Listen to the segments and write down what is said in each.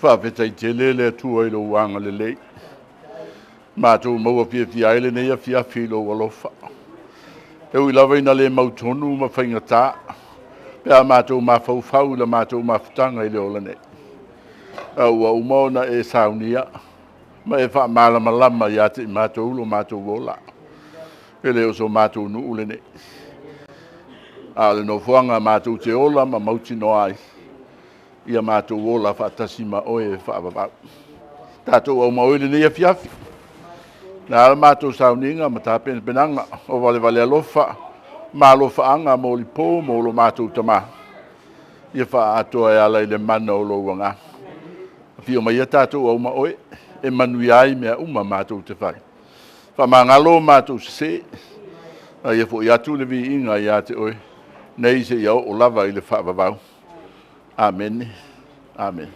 Faafetai tele le Atua i lou agalelei. Matou maua fiafia ai lenei afiafi i lou alofa. E ui lava ina le mautonu ma faigata, pe a matou mafaufau i la matou mafutaga i le ola nei. A ua uma ona e saunia ma e faamalamalama ia te i matou lo matou ola. E le o so matou nuu lenei. A o le nofoaga matou te ola ma mautinoa ai, ia matou ola faatasi ma oe e faavavau. Tatou aumai i lenei afiafi. Na ala matou sauniga ma tapenapenaga o valevale alofa, ma alofaga mo lipo mo lo matou tamā. Ia faaatoa e ala i le mana o lou agaga. Afio mai ia tatou auma oe, e manuia ai mea uma matou te fai. Faamagalo matou sesē, a ia foi atu le viiga ia te oe, nei seia oo lava i le faavavau. Amene. Amene.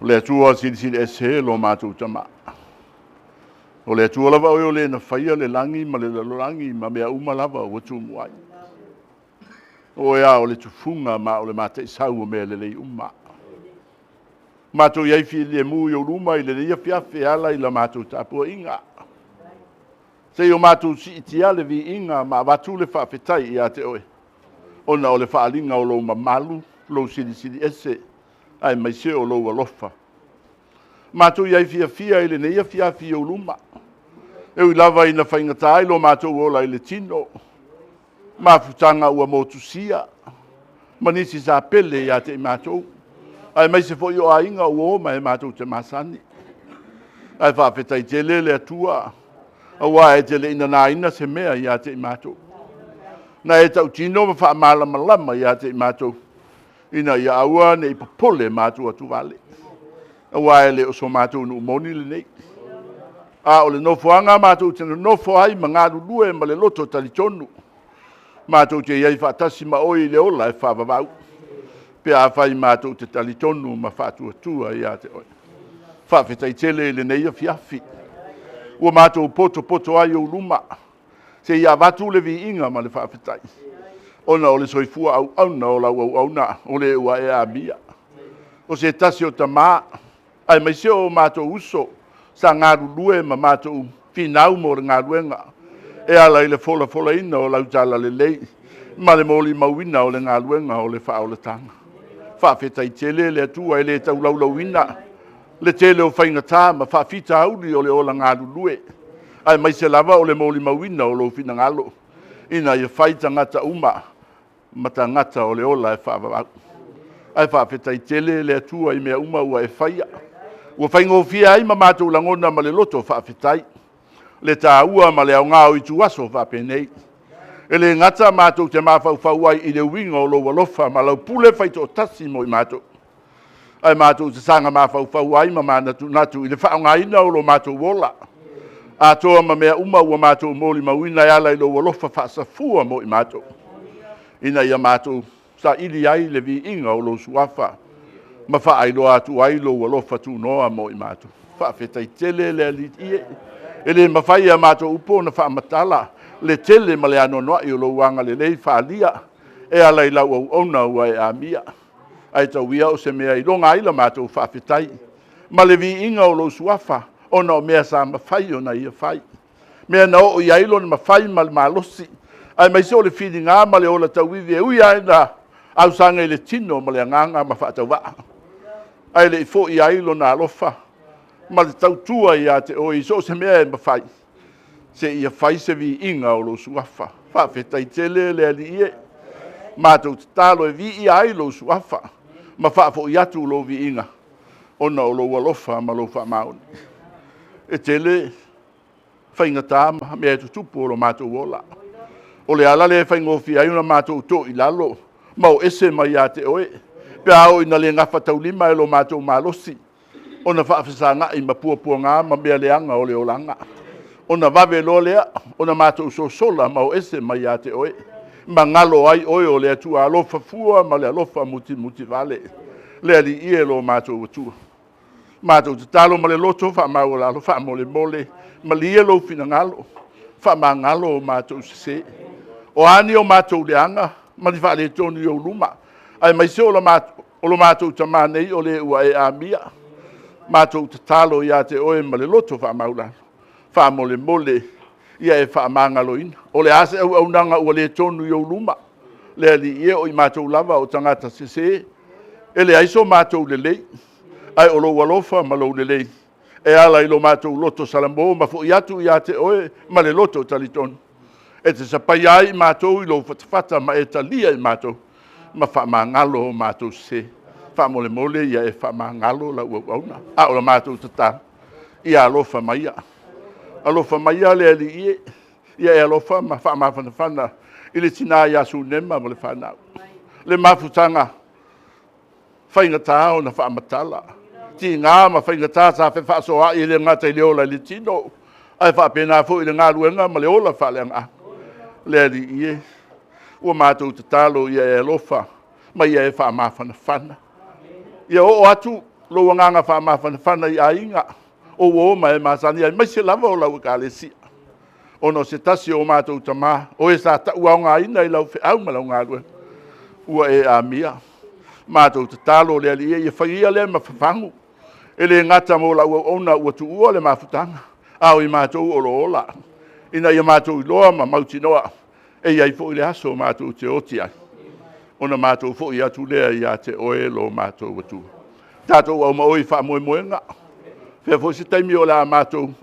O le Atua silisili ese lo matou Tama. O le Atua lava oe o le na faia le lagi ma le lalolagi ma mea uma lava ua tumu ai. O oe lava o le tufuga ma o le mataisau o mea lelei uma. Matou i ai filemu i ou luma i lenei afiafi e ala i la matou tapuaiga. Seia o matou siitia le viiga ma avatu le faafetai ia te oe, ona o le faaaliga o lou mamalu, lou silisili ese, aemaise o lou alofa. Matou i ai fiafia i lenei afiafi i ou luma, e ui lava ina faigata ai lo matou ola i le tino, mafutaga ua motusia, ma nisi sa pele ia te i matou, aemaise foi o aiga ua oma e matou te masani. Ae faafetai tele le Atua, aua e te le i nanaina se mea ia te i matou. Na e tautino ma faamalamalama ia te i matou, ina ia aua ne i popole matou atuvale, aua e le o so matou nuu moni lenei. A o le nofoaga matou te nonofo ai ma galulue ma le loto talitonu, matou te i ai faatasi ma oe i le ola e faavavau, pe afai matou te talitonu ma faatuatua ia te oe. Faafetai tele i lenei afiafi ua matou potopoto ai i ou luma, seia avatu le viiga ma le faafetai, ona o le soifua auauna o lau auauna o le ua e amia. O se tasi o tama, aemaise o matou uso sa galulue ma matou finau mo le galuega e ala i le folafolaina o lau talalelei ma le molimauina o le galuega o le faaolataga. Faafetai tele le Atua e le taulaulauina le tele o faigata ma faafitauli o le ola galulue, aemaise lava o le molimauina o lou finagalo ina ia fai tagata uma ma tagata o le ola e faavavau. Ae faafetai tele le Atua i mea uma ua e faia, ua faigofie ai ma matou lagona ma le loto faafetai le taua ma le aoga o ituaso faapenei. E le gata matou te mafaufau ai i le uiga o lou alofa ma lau pule faitoatasi mo i matou, ae matou te saga mafaufau ai ma manatunatu i le faaaogaina o lo matou ola atoa ma mea uma ua matou molimauina e ala i lou alofa faasafua mo i matou, ina ia matou saili ai le viiga o lou suafa ma faailoa atu ai lou alofa tunoa mo i matou. Faafetai tele le Alii e, e le mafai e a matou upu ona faamatala le tele ma le anoanoai o lou agalelei faaalia e ala i lau auauna ua e amia. Ae tau ia o se mea e iloga ai la matou faafetai ma le viiga o lou suafa, ona o mea sa mafai ona ia fai, mea na oo i ai lona mafai ma le malosi, aemaise o le filiga ma le ola tauivi e ui lava ina ausaga i le tino ma le agaga ma faatauvaa, ae le i foi ai lona alofa ma le tautua ia te oe i so o se mea e mafai, seia fai se viiga o lou suafa. Faafetai tele le Alii e, matou tatalo e viia ai lou suafa ma faafoi atu lou viiga ona o lou alofa ma lou faamaoni. E tele faigata ma mea e tutupu o lo matou ola. O le ala lea e faigofie ai ona matou too i lalo ma o ese mai ia te oe, pe a oo ina le gafataulima e lo matou malosi ona faafesagai ma puapuaga ma mea leaga o le olaga, ona vave loa lea ona matou sosola ma o ese mai ia te oe, ma galo ai oe o le Atua alofa fua ma le alofa mutimutivale, le Alii e lo matou Atua. Matou tatalo ma le loto faamaualalo, faamolemole, malie lou finagalo, faamagalo o matou sese. O a ni o matou leaga ma ni faaletonu i ou luma, aemaise o lo matou tama nei o le ua e amia, matou tatalo ia te oe ma le loto faamaualalo, faamolemole ia e faamagaloina. O le a se auaunaga ua le tonu i ou luma, le Alii e, o i matou lava o tagata sese, e leai so matou lelei, ae o lou alofa ma lou lelei e ala i lo matou loto salamo ma foi atu ia te oe ma le loto talitonu, e te sapaia ai i matou i lou fatafata ma e talia i matou ma faamagalo o matou sese. Faamolemole ia e faamagalo lau auauna, a o la matou tatalo, ia alofa maia, alofa maia le Alii e, ia e alofa ma faamafanafana i le tina ia Sunema ma le fanau, le mafutaga faigata ona faamatala, tiga ma faigata sa fefaasoaai e le gata i le ola i le tino, ae faapena foi i le galuega ma le ola faaleagaga. Le Alii e, ua matou tatalo ia e alofa ma ia e faamafanafana. Ia oo atu lou agaga faamafanafana i aiga o uō ma e masani ai, aemaise lava o lau Ekalesia, ona o se tasi o matou tama, o e sa tauaogaina i lau feau ma lau galuega, ua e amia. Matou tatalo le Alii e ia fai ia lea ma fafagu, e le gata mo lau auauna ua tuua le mafutaga, a o i matou o lo o ola, ina ia matou iloa ma mautinoa e i ai foi le aso matou te oti ai, ona matou foi atu lea ia te oe lo matou Atua. Tatou aumaoi i faamoemoega, fea foi se taimi o le a matou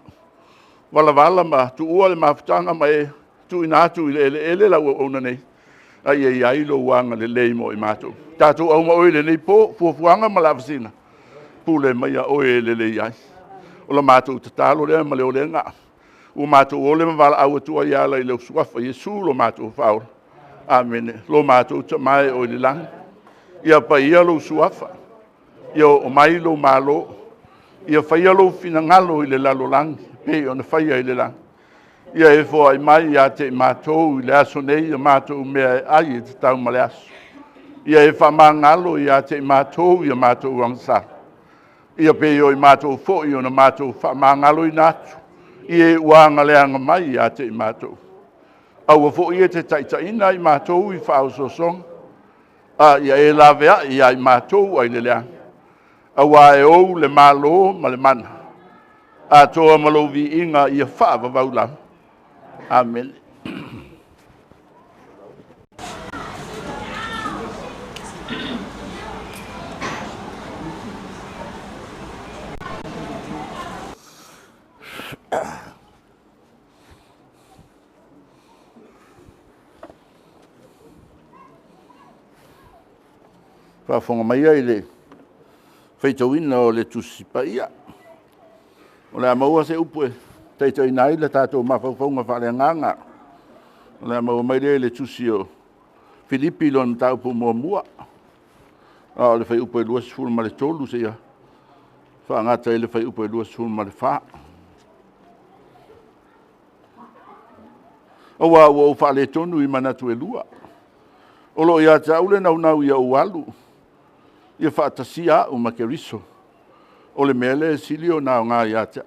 valavala ma tuua le mafutaga ma e tuuina atu i le eleele lau auauna nei, a ia i ai lou agalelei mo i matou. Tatou aumaoi i lenei po, fuafuaga ma lavasiga, pule maia oe e lelei ai. O la matou tatalo lea ma le olega, ua matou ole ma valaau atu ai e ala i lou Suafa Iesu lo matou Faaola. Amene. Lo matou Tama e oo i le lagi, ia paia lou Suafa, ia oo mai lou Malo, ia faia lou finagalo i le lalolagi pei ona faia i le lagi. Ia e foai mai ia te i matou i le aso nei a matou mea e ai e tatau ma le aso. Ia e faamagalo ia te i matou i a matou agasala, ia pei o i matou foi ona matou faamagaloina atu i e ua agaleaga mai ia te i matou. Aua foi e te taitaiina i matou i faaosoosoga, a ia e laveai ia i matou ai le leaga, auā e ou le Malo ma le mana, atoa ma lou viiga ia faavavau lava. Amene. Faafofoga maia i le faitauina o le Tusi Paia. O le a maua se upu e taitaiina ai le tatou mafaufauga faaleagaga. O le a maua mai lea i le Tusi o Filipi lona mataupu muamua, a o le fuaiupu e 23 seia faagata ai le fuaiupu e 24. Aua ua ou faaletonu i manatu e lua, o lo o ia te au le naunau ia ou alu, ia faatasia au ma Keriso, o le mea lea e sili ona aoga ia te au.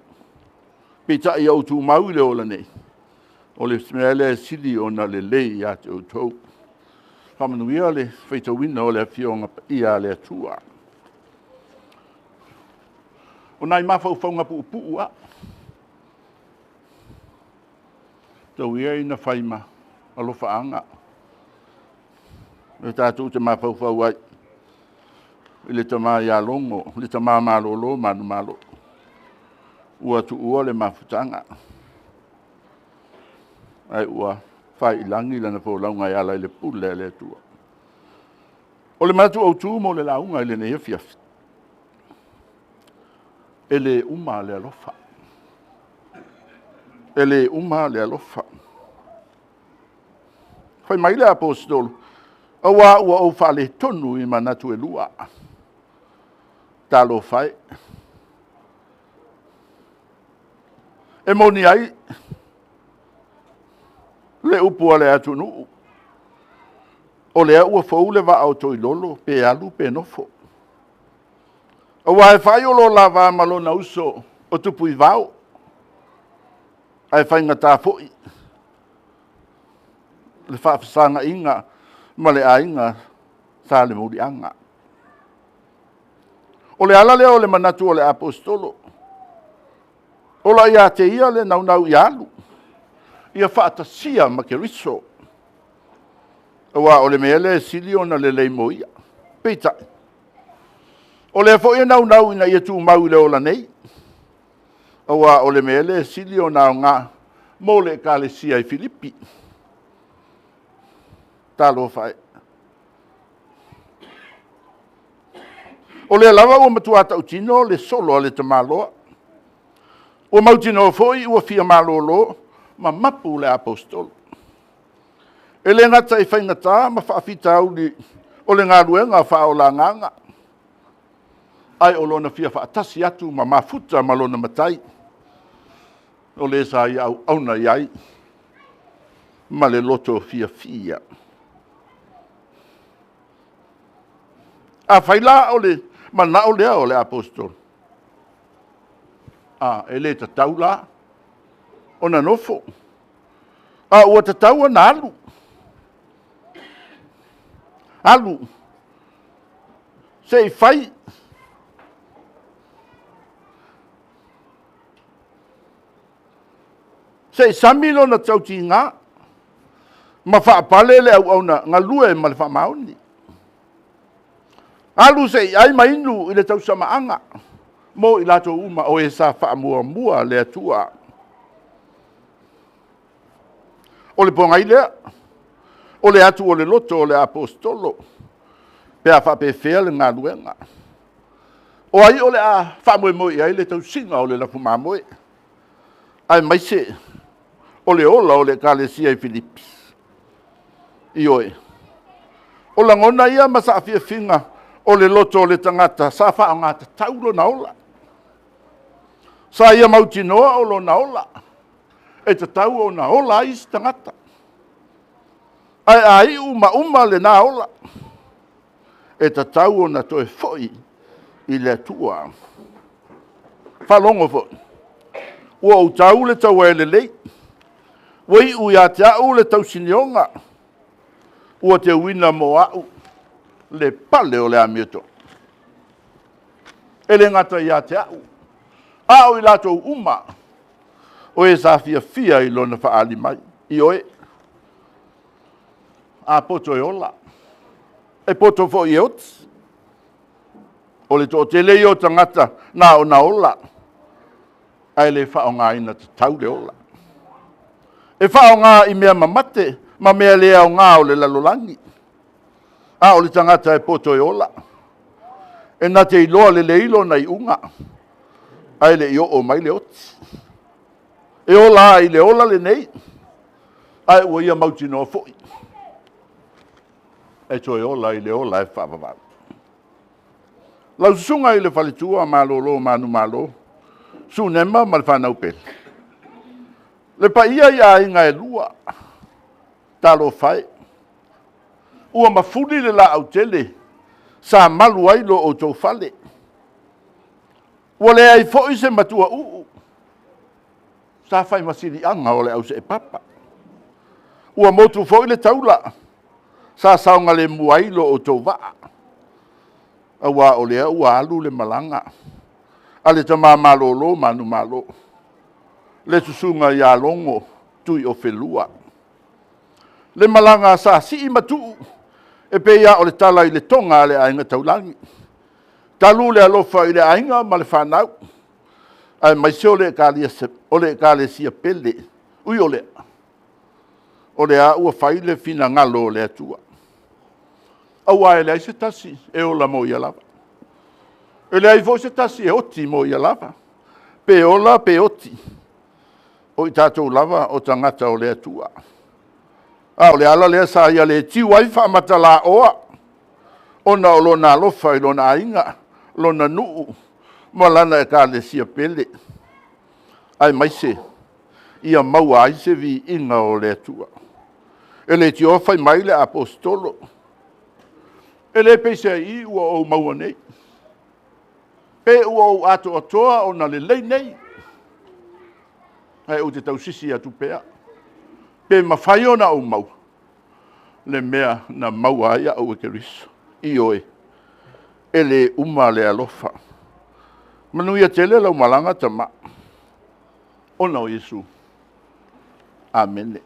Peitai ia ou tumau i le ola nei, o le mea lea e sili ona lelei ia te outou. Faamanuia le faitauina o le Afioaga Paia a le Atua. O nai mafaufauga puupuu lava, tau ia ina fai ma alofaaga e tatou te mafaufau ai i le tama ia Logo, le tama malolo manumalo, ua tuua le mafutaga, ae ua fai i lagi lana folauga e ala i le pule a le Atua. O le manatu autu mo le lauga i lenei afiafi, e le uma le alofa. E le uma le alofa. Fai mai le Aposetolo, auā ua ou faaletonu i manatu e lua. Talofa e. E moni ai le upu a le atunuu, o lea ua fou le vaa o Toilolo, pe alu pe nofo. Aua e fai o lo la va ma lona uso o Tupuivao, ae faigata foi le faafesagaiga ma le aiga Salemuliaga. O le ala lea o le manatu o le Aposetolo, ola ia te ia le naunau ia alu, ia faatasia ma Keriso, aua o le mea lea e sili ona lelei mo ia. Peitai, o lea foi e naunau ina ia tumau i le ola nei, aua o le mea lea e sili ona aoga mo le Ekalesia i Filipi. Talofa e. O lea lava ua matua tautino le solo a le tamaloa, ua mautinoa foi ua fia malolo ma mapu le Aposetolo. E le gata i faigata ma faafitauli o le galuega faaola agaga, ae o lona fia faatasi atu ma mafuta ma lona Matai, o le sa ia auauna i ai ma le loto fiafia. Afai la o le manao lea o le aposetolo? A, e le tatau la ona nofo, a ua tatau ona alu, alu se i fai se i sami lona tautiga ma faapale le auauna galue ma le faamaoni. Alu se i ai ma inu i le tausamaaga mo i latou uma o e sa faamuamua le Atua. O le pogai lea, o le atu o le loto o le aposetolo, pe a faapefea le galuega. O ai o le a faamoemoe i ai le tausiga o le lafu mamoe, aemaise o le ola o le Ekalesia i Filipi? Ioe. O lagona ia ma saafiafiga o le loto o le tagata sa faaaoga tatau lona ola. Sa ia mautinoa o lona ola e tatau ona ola ai isi tagata. Ae a iu ma uma lena ola, e tatau ona toe foi i le Atua. Faalogo foi, ua ou tau le taua e lelei, ua iu ia te au le tausinioga, ua teuina mo au le pale o le amiotonu. E le gata ia te au, a o i latou uma o e sa fiafia i lona faaali mai. Ioe, a poto e ola, e poto foi e oti. O le toatele ia o tagata na ona ola, ae le faaaogaina tatau le ola. E faaaoga i mea mamate ma mea le aoga o le lalolagi, a o le tagata e poto e ola, e na te iloa lelei lona iuga ae le i oo mai le oti. E ola lava i le ola lenei, ae ua ia mautinoa foi e toe ola i le ola e faavavau. Lau susuga i le faletua malolo manumalo, Sunema ma le fanau pele, le paia i aiga e lua, talofa e, ua mafuli le laautele sa malu ai lo outou fale, ua leai foi se matuauu sa fai ma siliaga o le auseepapa. Ua motu foi le taula sa saogalemu ai lo outou vaa, aua o lea ua alu le malaga a le tama malolo manumalo, le susuga ia Logo Tuiofelua. Le malaga sa sii ma tuu e pei lava o le tala i le toga a le Aiga Taulagi, talu le alofa i le aiga ma le fanau, aemaise o le Ekalesia pele. Ui o lea, o lea ua fai le finagalo o le Atua, aua e leai se tasi e ola mo ia lava, e leai foi se tasi e oti mo ia lava, pe ola pe oti, o i tatou lava o tagata o le Atua. A o le ala lea sa ia le tiu ai faamatalaoa ona o lona alofa i lona aiga, lona nuu ma lana Ekalesia pele, aemaise ia maua ai se viiga o le Atua. E leitioa fai mai le aposetolo, e le peiseai ua ou maua nei, pe ua ou atoatoa ona lelei nei, ae ou te tausisi atu pea, pe mafai ona ou maua le mea na maua ai au e Keriso. Ioe, e le uma le alofa. Manuia tele lau malaga tama, ona o Iesu. Amene.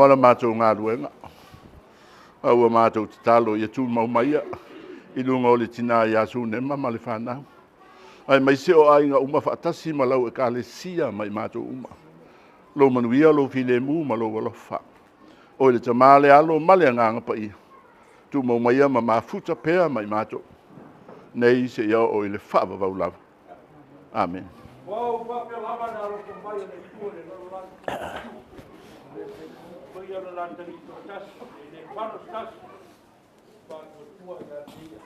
lava la matou galuega, a ua matou tatalo ia tumau maia i luga o le tinā ia Sunema ma le fanau, aemaise o aiga uma faatasi ma lau Ekalesia ma i matou uma. Lou manuia, lou filemu ma lou alofa. Oe le Tamā, le Alo ma le Agaga Paia, tumau maia ma mafuta pea ma i matou nei seia oo i le faavavau lava. Amene. Ua ou faapea lava le alofa mai o le Atua i le lalolagi, e le ia le latalii toatasi, e le fano se tasi, faatuatua ia te ia.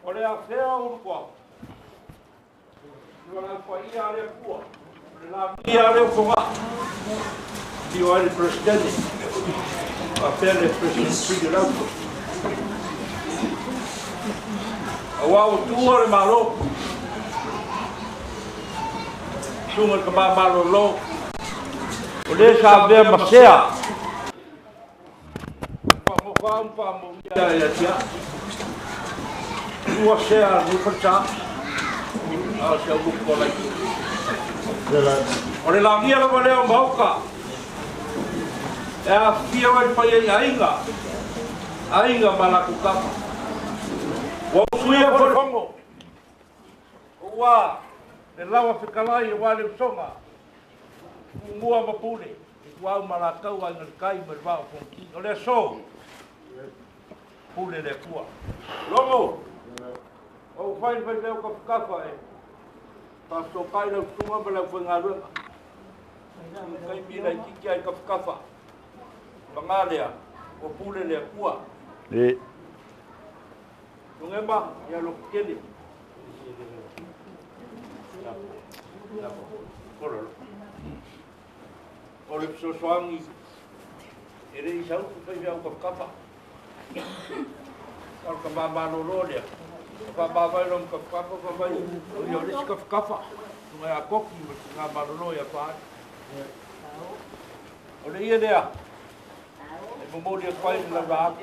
O le afea o ulutoa, ua lau paia a le Atua, o le lagia a le Fogaa, afio ai le Peresetene, faapea le Peresetene Sili o le Auto. Aua ua tuua le Malo, susuga i le Tama Malolo, o le sa avea ma sea, faamofau ma faamoia ia te au. Lua sea a le falesa, a o se auluku o laiti. O le lagia lava lea o Maoka, e afifio ai le paia i aiga, aiga ma latou tama. Ua usuia foi le fono, ua le lawa fetalai aua le usoga, Tumua ma Pule, Ituau ma Alataua, Aiga i le Tai ma le Vaa o Fonoti. O le aso, pule le Atua. Logo, ua ou fai le faifeau tafatafa e faafesootai lau susuga ma le aufaigaluega. I taimi laitiiti lava i tafatafa, paga lea, ua pule le Atua. Togema, ia loto tele. O le fesoasoani e le i sau faifeau tafatafa. O le tama malolo lea, na faamavae loa ma tafatafa, fai mai, o ia o le isi tafatafa, susuga ia Koki ma le tina malolo ia Faali. O le ie lea, e momoli atu ai le laulaau.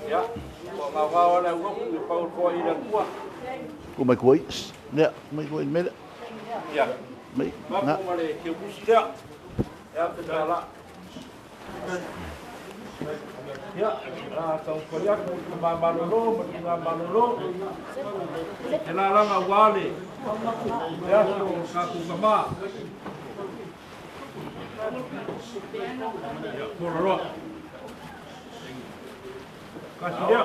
Ia, ua gaogao lava le aulotu i le pau o le toa i le Atua. Tuu mai tua i, lea, tuu mai tua i le mea lea. Ia, Mai, na. mapu ma le teutusi lea, e a pe tala. Ia, a taumafai atu i le tama malolo ma le tina malolo, se lalaga aua le aso o tatou tama. Ia, fola loa. Kasi lea.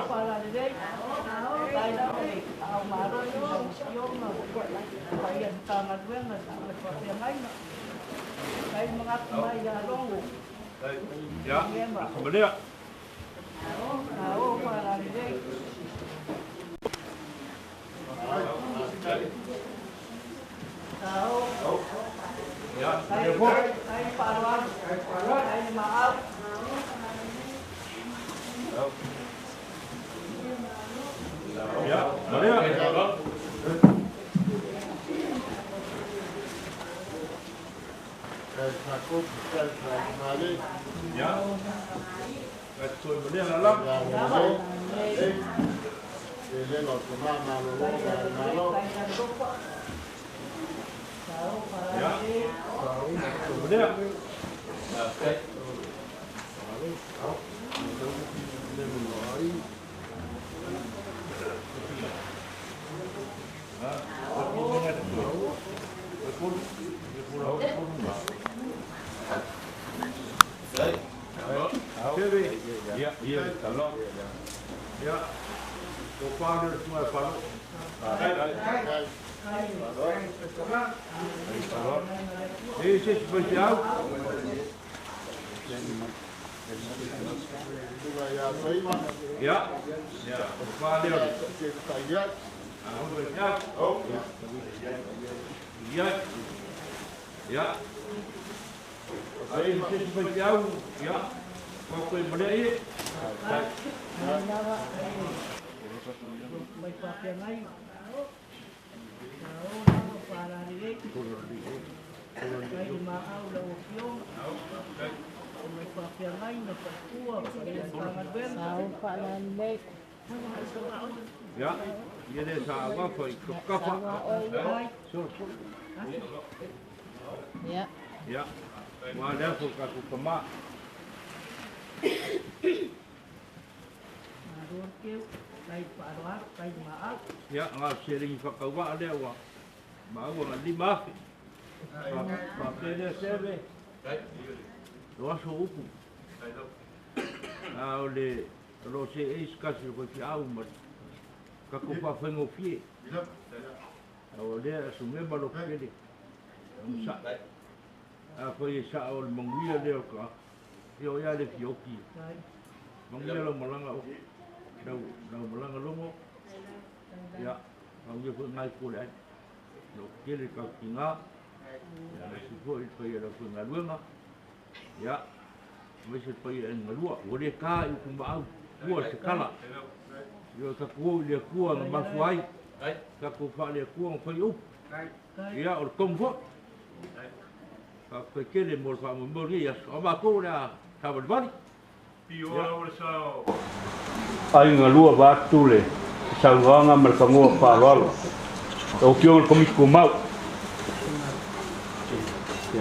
Ia, ma lea. Ia, ma lea foi. Ia, ma lea. Ia, toi ma lea lalaga. Ia, toi ma lea. Ia, ia, talo. Ia, o pāle o le tunga e palo. E se si fai te au. Ia, ia, o pāle o le. Ia, ia. Ai se si fai te au, ia. Kua koe malea ie. Ia, ia le sa wafa i kafakafa. Ia. Ia. Ua le aso tatou tama. Malo le keu, tai faaaloalo, tai maau. Ia, na o se seleni faatauvaa lea ua maua na 5,000. Faapea lea Seve, o aso o upu. A o le o lo o seei se tasi o le faifeau ma le tatou faafaigofie. A o lea e asumema lou tele, onosai. Afai e sao o le manuia lea o le tagata, ia o ia le fia oti. Manuia lau malaga o lau, lau malaga logo, ia, manuia foi ngai ko le ai. Lo tele ka tinga, ia le si foi le paia lau foi galuega, ia, aemaise le paia e galua, ua le ta i upu maau, ua se kala. Ia tatou o i le Atua na mafua ai, tatou faale Atua na fai upu. Ia, o le tonu foi. Faafetai tele mo le faamoemoe o lenei aso. A matou o le a savalivali. Ia. Aiga lua vaeatu le saunoaga ma le fagoa faaaloalo. Lau Afioga i le Komiti Tumau,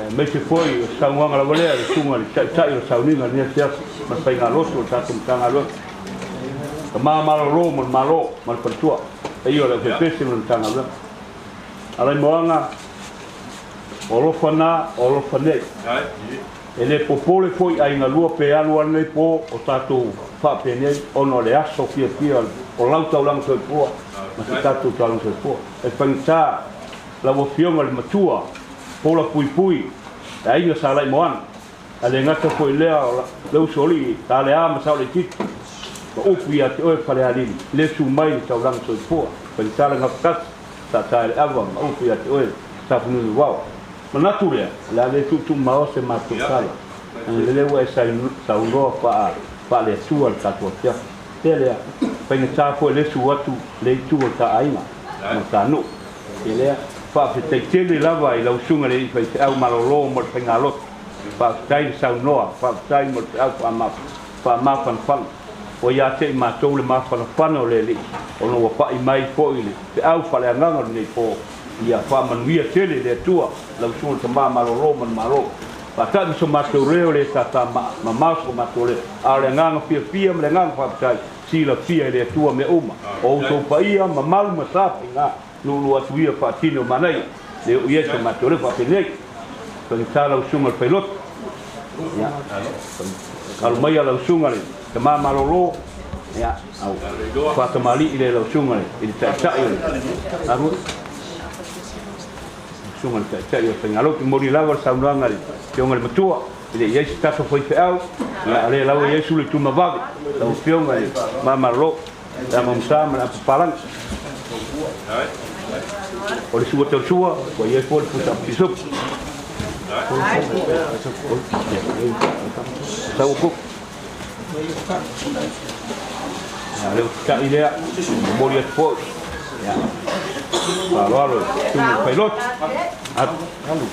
aemaise foi o se saunoaga lava lea i le Susuga i le Taitai o le Sauniga i lenei afiafi ma le faigalotu o le tatou Matagaluega. Tama malolo ma le Malo ma le faletua, paia o le aufaipeese ma le Matagaluega. Alaimoaga, o alofa na, o alofa nei. E le popole foi aiga lua pe alu lava lenei po o tatou faapenei ona o le aso fiafia o lau taulaga soifua ma se tatou taulaga soifua. E faigata lau Afioga i le Matua Paula Puipui, le aiga Sa Laimoana, ae le gata foi i lea o le usoalii Taalea ma Saoleititi, ma upu ia te oe Falealili, le su mai le taulaga soifua. Faigata le gafatasi sa tae le ava ma upu ia te oe Tapunuu-vao. Manatu lea, o le a le tuutuumao se matou tala, leaga lele ua e saunoa faale-Atua i le tatou afiafi. Pea lea, faigata foi le su atu le itu o le ta aiga ma le ta nuu. Pea lea, faafetai tele lava i lau susuga i le alii faifeau malolo mo le faigalotu. Faafetai le saunoa, faafetai mo le feau faamafanafana. Ua ia te i matou le mafanafana o le Alii, ona ua pai mai foi le feau faaleagaga o lenei po. Ia faamanuia tele le Atua lau susuga le tama malolo ma le Malo. Faata'i ma so matou leo le tata mamao so matou leo, a o le agaga fiafia ma le agaga faafetai, silafia e le Atua mea uma, o outou paia, mamalu ma sa faiga, nuunuu atu ia faatino manaia, le oo i ai so matou leo faapenei. Faigata lau susuga le failoto. Ia, alu maia lau susuga le tama malolo, ia, au faatamalii lea lau susuga i le taitai o le alu. Susuga i le taitai o le faigalotu. Momoli lava le saunoaga a le Afioga i le Matua, e le i i ai se tatou faifeau, ia, a o lea lava e i ai sulu i tumavave, lau Afioga i le Mamalolo, le Amamasa ma le Apapalagi. O le sua tausua, ua i ai foi le pusa pisupu. Sau o Ia, lea ua tata'i lea, momoli atu foi. Ia, faaaloalo i susuga i le failotu. Alu, alu.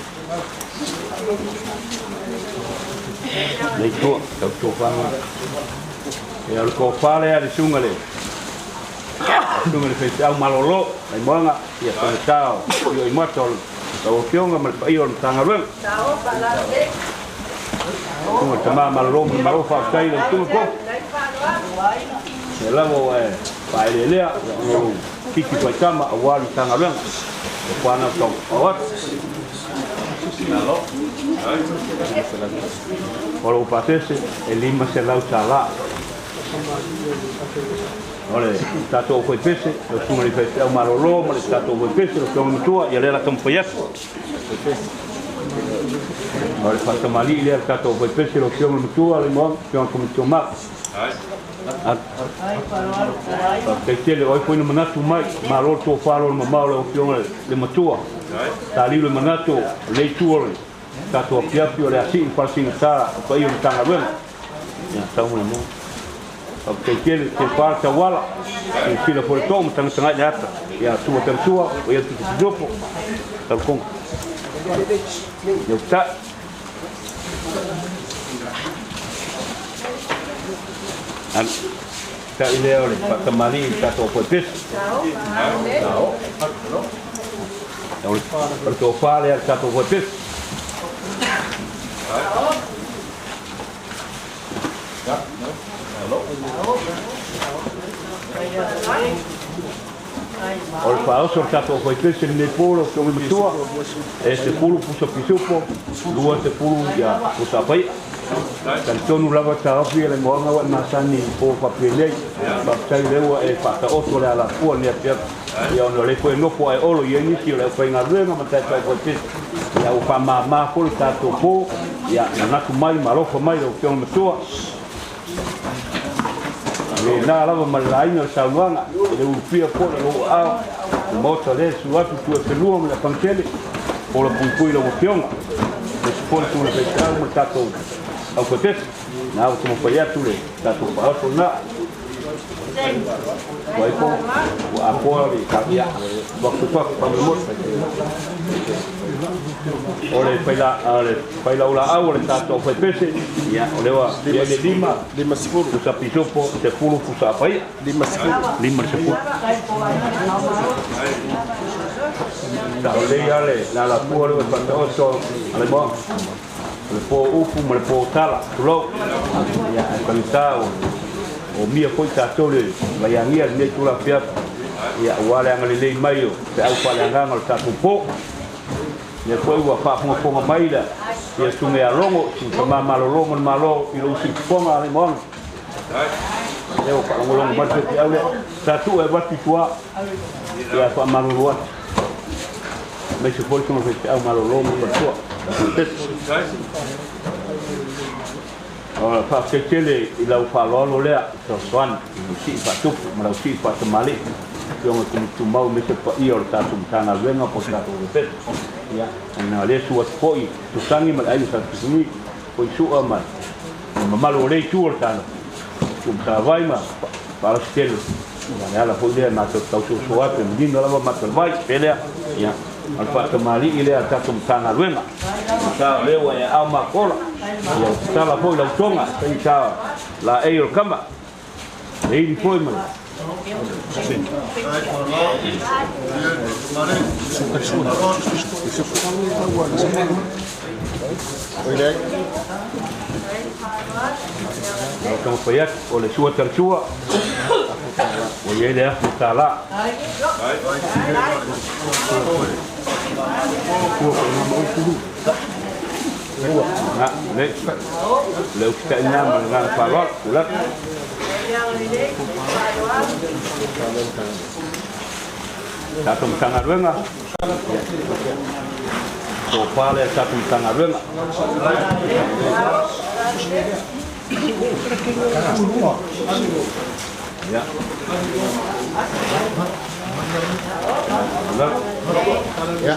Nei tua, tau tofa. Ia, o le tofa lea le susuga le susuga le faifeau malolo, Laimoaga, ia faigata o io i mata o lau Afioga ma le paia o le Matagaluega. Susuga le tama malolo ma le malo, faafetai i lau susuga po. Ia lava ua e faaeleelea, ia ona o lou titi faitama aua le Matagaluega. Ua fanau tau atu. O lou pasese e $500. O le tatou aufaipese, lau susuga i le faifeau malolo ma le tatou aufaipese, lau afioga matua, ia lea la taumafai atu. O le faatamalii lea le tatou aufaipese, lau afioga matua, le moaga, afioga Komiti o Mau. Faafetai tele, o ai foi na manatu mai, malo le tofa lo le mamao lau afioga le matua. Taliu le manatu o lenei itu o le tatou afiafi o le a sii le falasigata o paia o Matagaluega. Ia, tau mai mo. Faafetai tele, te pa le tauala, silasila foi le too ma tagatagai le ata. Ia, tua tautua, o ia tutu pitopo. Tau konga. Ia utai. Alu. Tai lea o le faatamalii i le tatou apoepesi. O le tofa lea le tatou faipese. O le faaoso o le tatou faipese lenei po lau Afioga i le Matua, e 10 pusa pisupo, 20 ia pusa apaia. Talitonu lava taofi e le moaga ua e masani i po faapenei. Faafetai o lea ua e faataoto le alafua lenei afiafi. Ia ona o lea foi e nofo ae olo i ai nisi o le aufaigaluega ma taitai faipese. Ia ua faamama foi le tatou po. Ia manatu mai ma alofa mai lau Afioga i le Matua. Lena lava ma le laina o le saunoaga, e le ulufia foi le lou aao, le Maota lea e susu atu tu e felua ma le afagatele, ola puipui lau Afioga, aemaise foi le tulaga faifeau ma le tatou aufaipese. Na ua taumafai atu le tatou faaoso lena. Ua ai po, ua apoa le ia, fafufafufafo faamolemole. O le faila, le failaulaau o le tatou aufaipese, ia, o lea ua i ai le 5, 50 pusa pisopo, 10 pusa apaia. 50. 50. Sa o lei lava le alafua lea ua faataoto a le moaga. O le po upu ma le po tala, tulou. Ia, ae faigata o mia foi tatou le vaiagia lenei itula afiafi. Ia, aua le agalelei mai o feau faaleagaga o le tatou po. Lea foi ua faafogafoga mai le ia susuga ia Logo, si tama malolo ma le Malo i lou siufofoga a le moaga. Lea ua faalogologo mai le faifeau lea. Sa tuu e avatu i tua, ia faamalolo atu. Aemaise foi le susuga faifeau malolo ma le faletua. O le faafetai tele i lau faaaloalo lea i fesoasoani i lau sii faatupu ma lau sii faatamalii, Afioga i Komiti Tumau aemaise le paia o le tatou Matagaluega po o le tatou Ofisa. Ia, ona lea susu atu foi Tusani ma le aiga Sa Tusani, foi Sua ma le mamalu o lea itu o le talo, Tumatavai ma Faalasitele. Ia, le ala foi lea matou te tausoasoa atu e manino lava matou vai, pe lea, ia, o le faatamalii lea a le tatou Matagaluega. Sa o lea ua e aao makola, ia ua tatala foi lau toga, faigata laei o le kama, le ili foi ma le Lau taumafai atu, o le sua talatua, ua i ai le afu $1. Na, le, le usitai lena ma le agaga faaaloalo, tulai. Tatou Matagaluega, tofa lea tatou Matagaluega. Ia. Ia.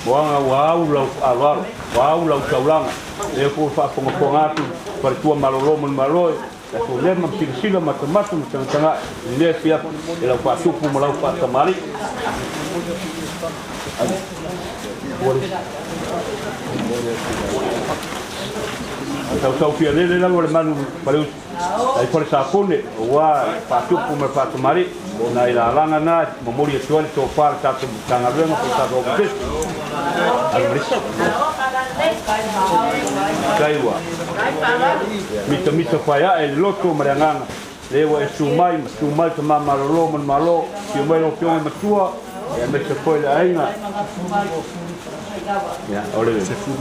Moaga ua au lau faaaloalo, ua au lau taulaga. Lea foi ua faafogafoga atu faletua malolo ma le Malo e tatou lema ma silasila matamata ma tagatagai i lenei afiafi i lau faatupu ma lau faatamalii. Tautau fialele lava le manu Faleusi ai Falesapone aua le faatupu ma le faatamalii. Nai lalaga na e momoli atu ai le tofa a le tatou Matagaluega po o le tatou Ofisa. Alu Marisa. Faafetai ua mitamita faiae le loto ma le agaga lea ua e susu mai ma susu mai tama malolo ma le Malo, afio mai lau Afioga i le Matua, aemaise foi le aiga. Ia, o le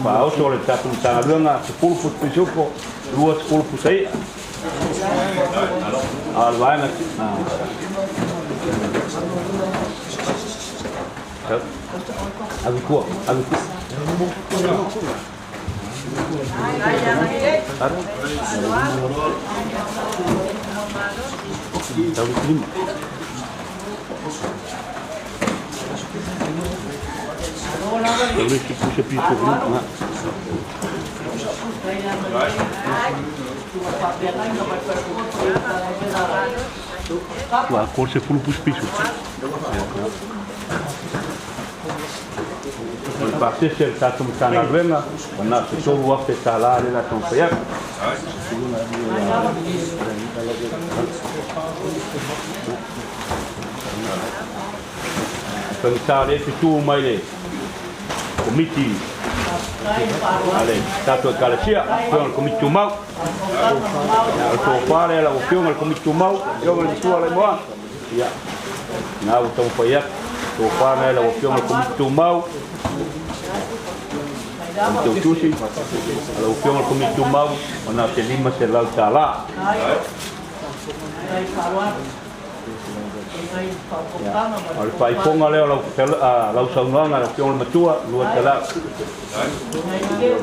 faaoso o le tatou Matagaluega, 10 pusa pisupo, 20 pusa i'a. A o le vaega ave tua, ave tua. Tau le lima. Tau le pusa piso lima. Ua ko se fulu pusa piso. O le pasese a le tatou Matagaluega, ua na o se $3,000 lea o le a taumafai atu. Faigata lea e te tu mai le Komiti a le tatou Ekalesia, afioga i le Komiti Tumau. Ia, o le tofa lea lau afioga i le Komiti Tumau, afioga i le Matua Laimoa. Ia, na ua taumafai atu, tofa lea lau afioga i le Komiti Tumau, o le tautusi, a lau afioga i le Komiti Tumau, o na te $500. O le faaifoga lea o lau saunoaga lau afioga i le Matua, 200.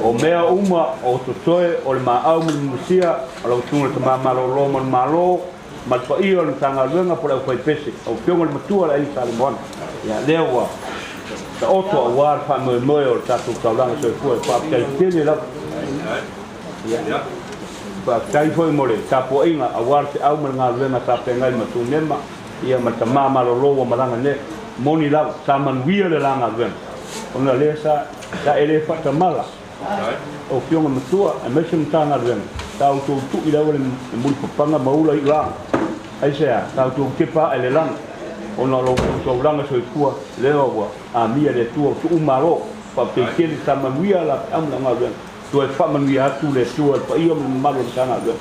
O mea uma o totoe o le maau ma le mumusia o lau susuga i le Tama Malolo ma le Malo ma le paia o le Matagaluega po o le aufaipese, lau afioga i le Matua le Aiga Salemoana. Ia, lea ua taoto aua le faamoemoe o le tatou taulaga soifua, e faafetai tele lava. Ia, faafetai foi mo le tapuaiga aua le feau ma le galuega sa feagai ma Tunema, ia ma le Tama Malolo ua malaga nei. Moni lava, sa manuia le la galuega, ona lea sa e le faatamala, o afioga matua, aemaise Matagaluega, sa outou tui lava le mulipapaga ma ula i ula. Aisea, sa outou tepa ae le lagi, ona o lo outou taulaga soifua, lea ua amia le Atua o tuu malo, faafetai tele, sa manuia la feau ma le galuega. Toe faamanuia atu le Atua i le paia ma le mamalu o le Matagaluega,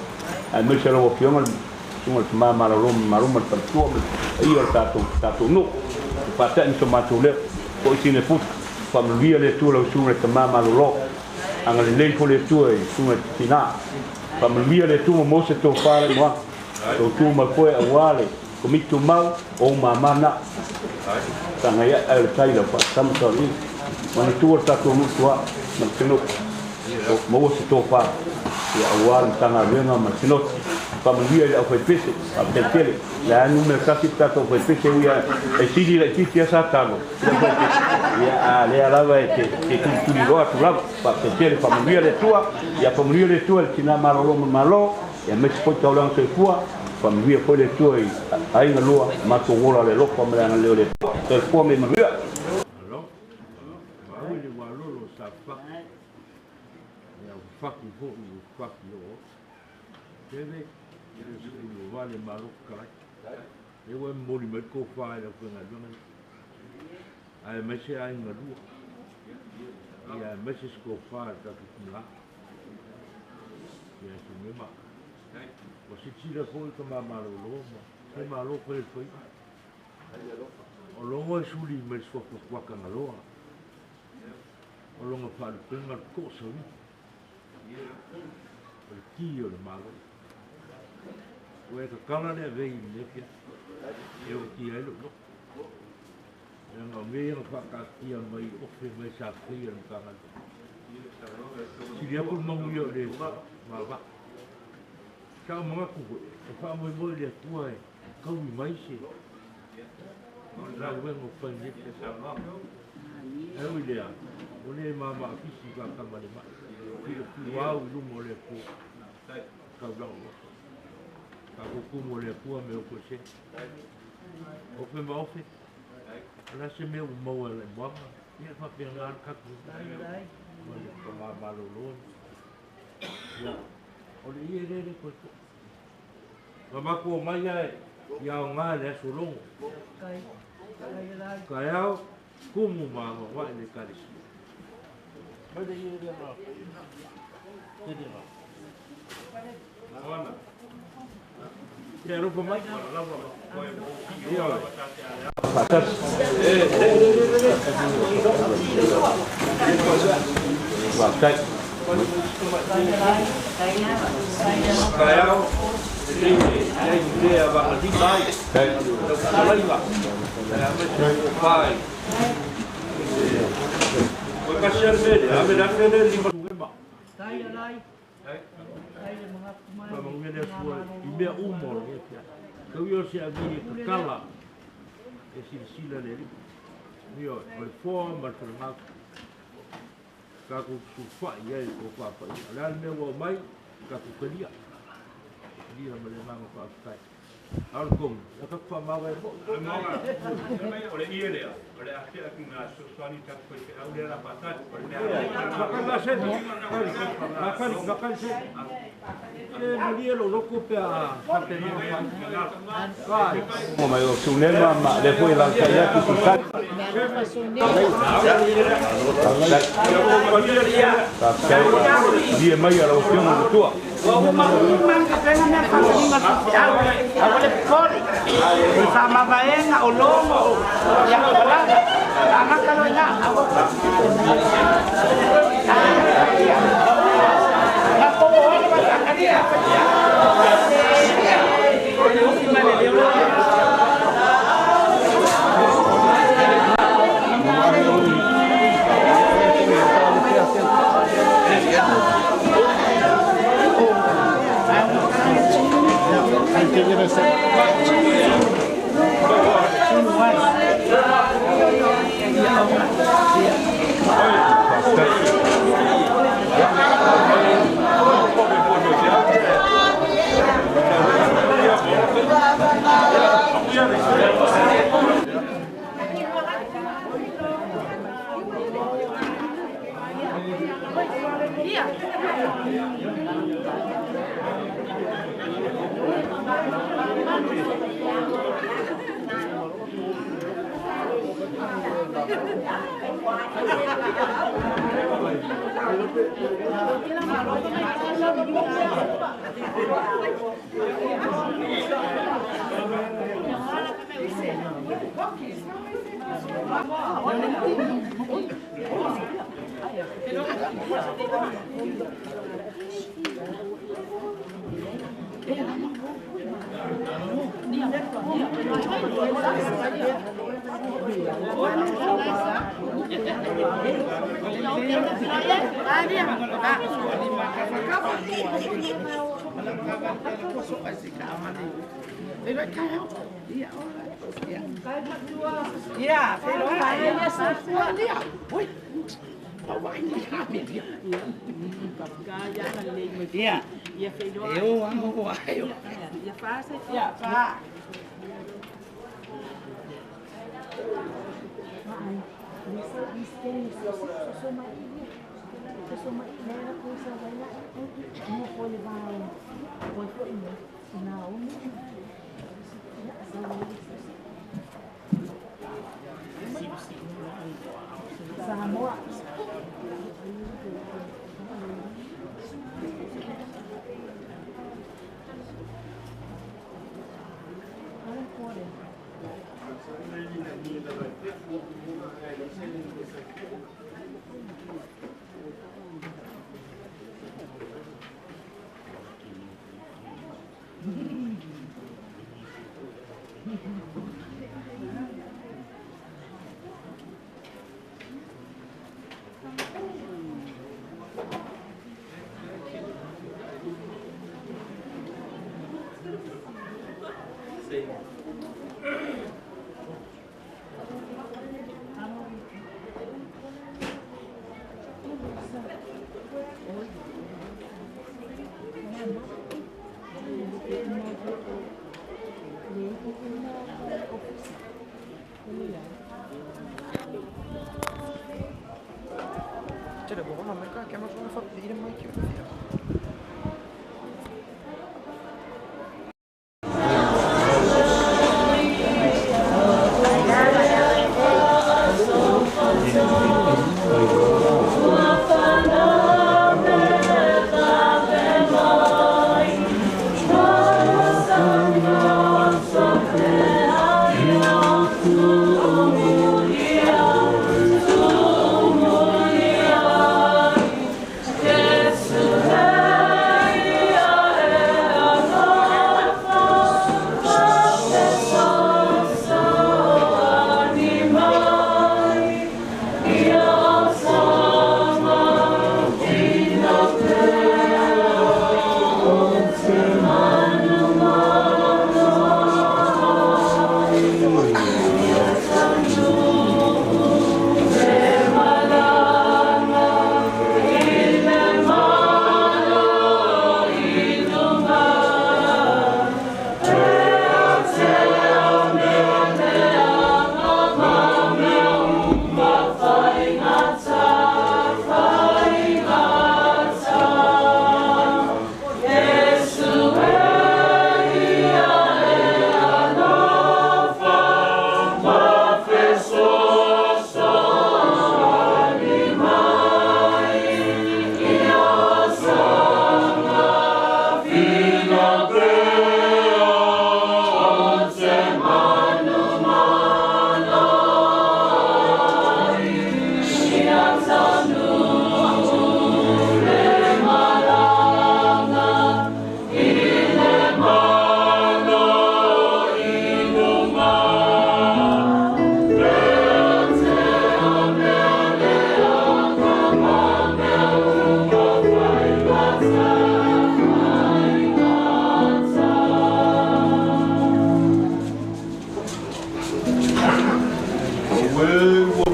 aemaise lau afioga le susuga i le Tama Malolo ma Malo ma le Faletua ma le paia o le tatou nuu. E faata'i ma so matou leo, foi sine puta, faamanuia le Atua lau susuga i le Tama Malolo, agalelei foi le Atua i le susuga i le Tina. Faamanuia le Atua ma maua se tofa le moaga, tautu mai foe aua le Komiti Tumau o mamana. Tagai ae o le tai lau faatama sauniga. Manatua le tatou nuu tua ma le sinoti. Maua se tofa ia aua le Matagaluega ma le sinoti. Faamanuia i le aufaipese, faafetai tele. Le a numera tasi le tatou aufaipese ui a e sili laitiiti a sa talo i le aufaipese. Ia a lea lava e te tulituli loa atu lava. Faafetai tele, faamanuia le Atua. Ia faamanuia le Atua i le tina malolo ma le Malo. Ia aemaise foi taulaga soifua. Faamanuia foi le Atua i aiga lua, matou ola le alofa ma le agalelei o le Atua. Soifua ma ia manuia. Alo, maui le walolo sa faki. Ia faki foi o faki o. Tele, le sulu vale malo kalai. E ua moli mai ko fa e la fenga lunga. Ai mai se ai ngalua. Ia mai se sko fa ta tu la. Ia tu mema. O si tira foi ka malolo ma. Se malo ko le foi. O longo e suli mai sofo kwa kangaloa. O longo fa le penga ko sawi. O le ki o le malo. O e ka kala le vei le pia. E o ki ai lo lo. E ngā mea nga whakatia mai ofe mai sa whia no tāngata. Siri aku mangu ia le ma va. Ka manga ku e wha moi moi le atua e kaui mai se. La wengo whai ne pia. E ui lea, o le mama a fisi ka kama le mai. Ki ki wau i lumo le atua. Kau lau. Ka kukumu le atua me o koe se. Ofe ma ofe. La se mea ua maua e le moaga. Ia faapea ngā kaku. Ma le pa malolo. Ia, o le ie le le koe ko. Ma mako mai ai, ia o ngā le aso longo. Ka eao, kumu ma wa le kalisi. Mai le ie le ngā. Te le ngā. Ia ropa mai. Ia oi. Faatasi. Faafetai. Ka eao, le le le a vanga di mai. Kai. Kalaiga. Ia me se pai. O ka se le a me la le li ma. Tai alai. Tai le mga kumai. Ma ma le sua i mea umo le pia. Kau yo se a vi e kala. E silasila le li. Mio, o le foa ma le whalangaku. Ka ku su whai ai ko whapa i. A le mea ua mai, ka ku kalia. Kalia ma le manga whaaftai. A o le komu, e ka faamavae foʻi. O le ie lea, o le asia ki ngā fesoasoani tatou faifeau lea la faatali. O le mea Makali makali makali se. E malie lo loko pe a faapena fai. Mo mai o sunema ma le foi la kai atu su sa. Dia mai ala o fionga le tua. Faamavaega o logo ia palaga agata loina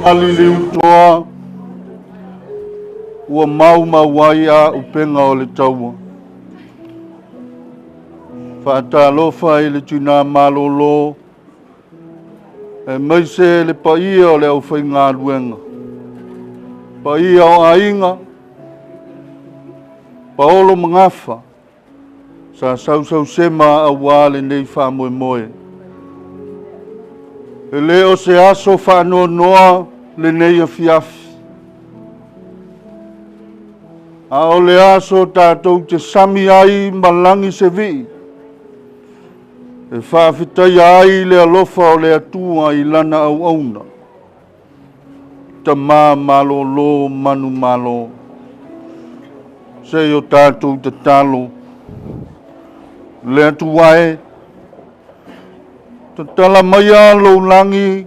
Maliliutoa ua maumau ai auupega o le taua. Faatalofa i le tinā malolo, aemaise le paia o le aufaigaluega, paia o aiga, paolo ma gafa, sa sausausema aua lenei faamoemoe. E le o se aso faanoanoa lenei afiafi, a o le aso tatou te sami ai ma lagi se vii, e faafetaia ai le alofa o le Atua i lana auauna, tama malolo manumalo. Se i o tatou tatalo, le Atua e, tatala maia lou lagi,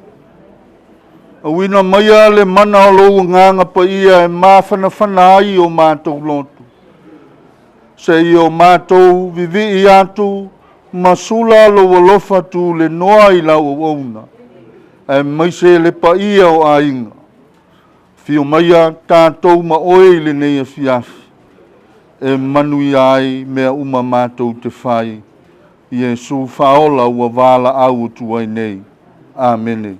auina maia le mana o lou Agaga Paia e mafanafana ai o matou loto, se i o matou vivii atu ma sula lou alofa tulenoa i lau auauna, aemaise le paia o aiga. Afio maia tatou ma oe i lenei afiafi, e manuia ai mea uma matou te fai. Iesu faaola ua valaau atu ai nei. Amene.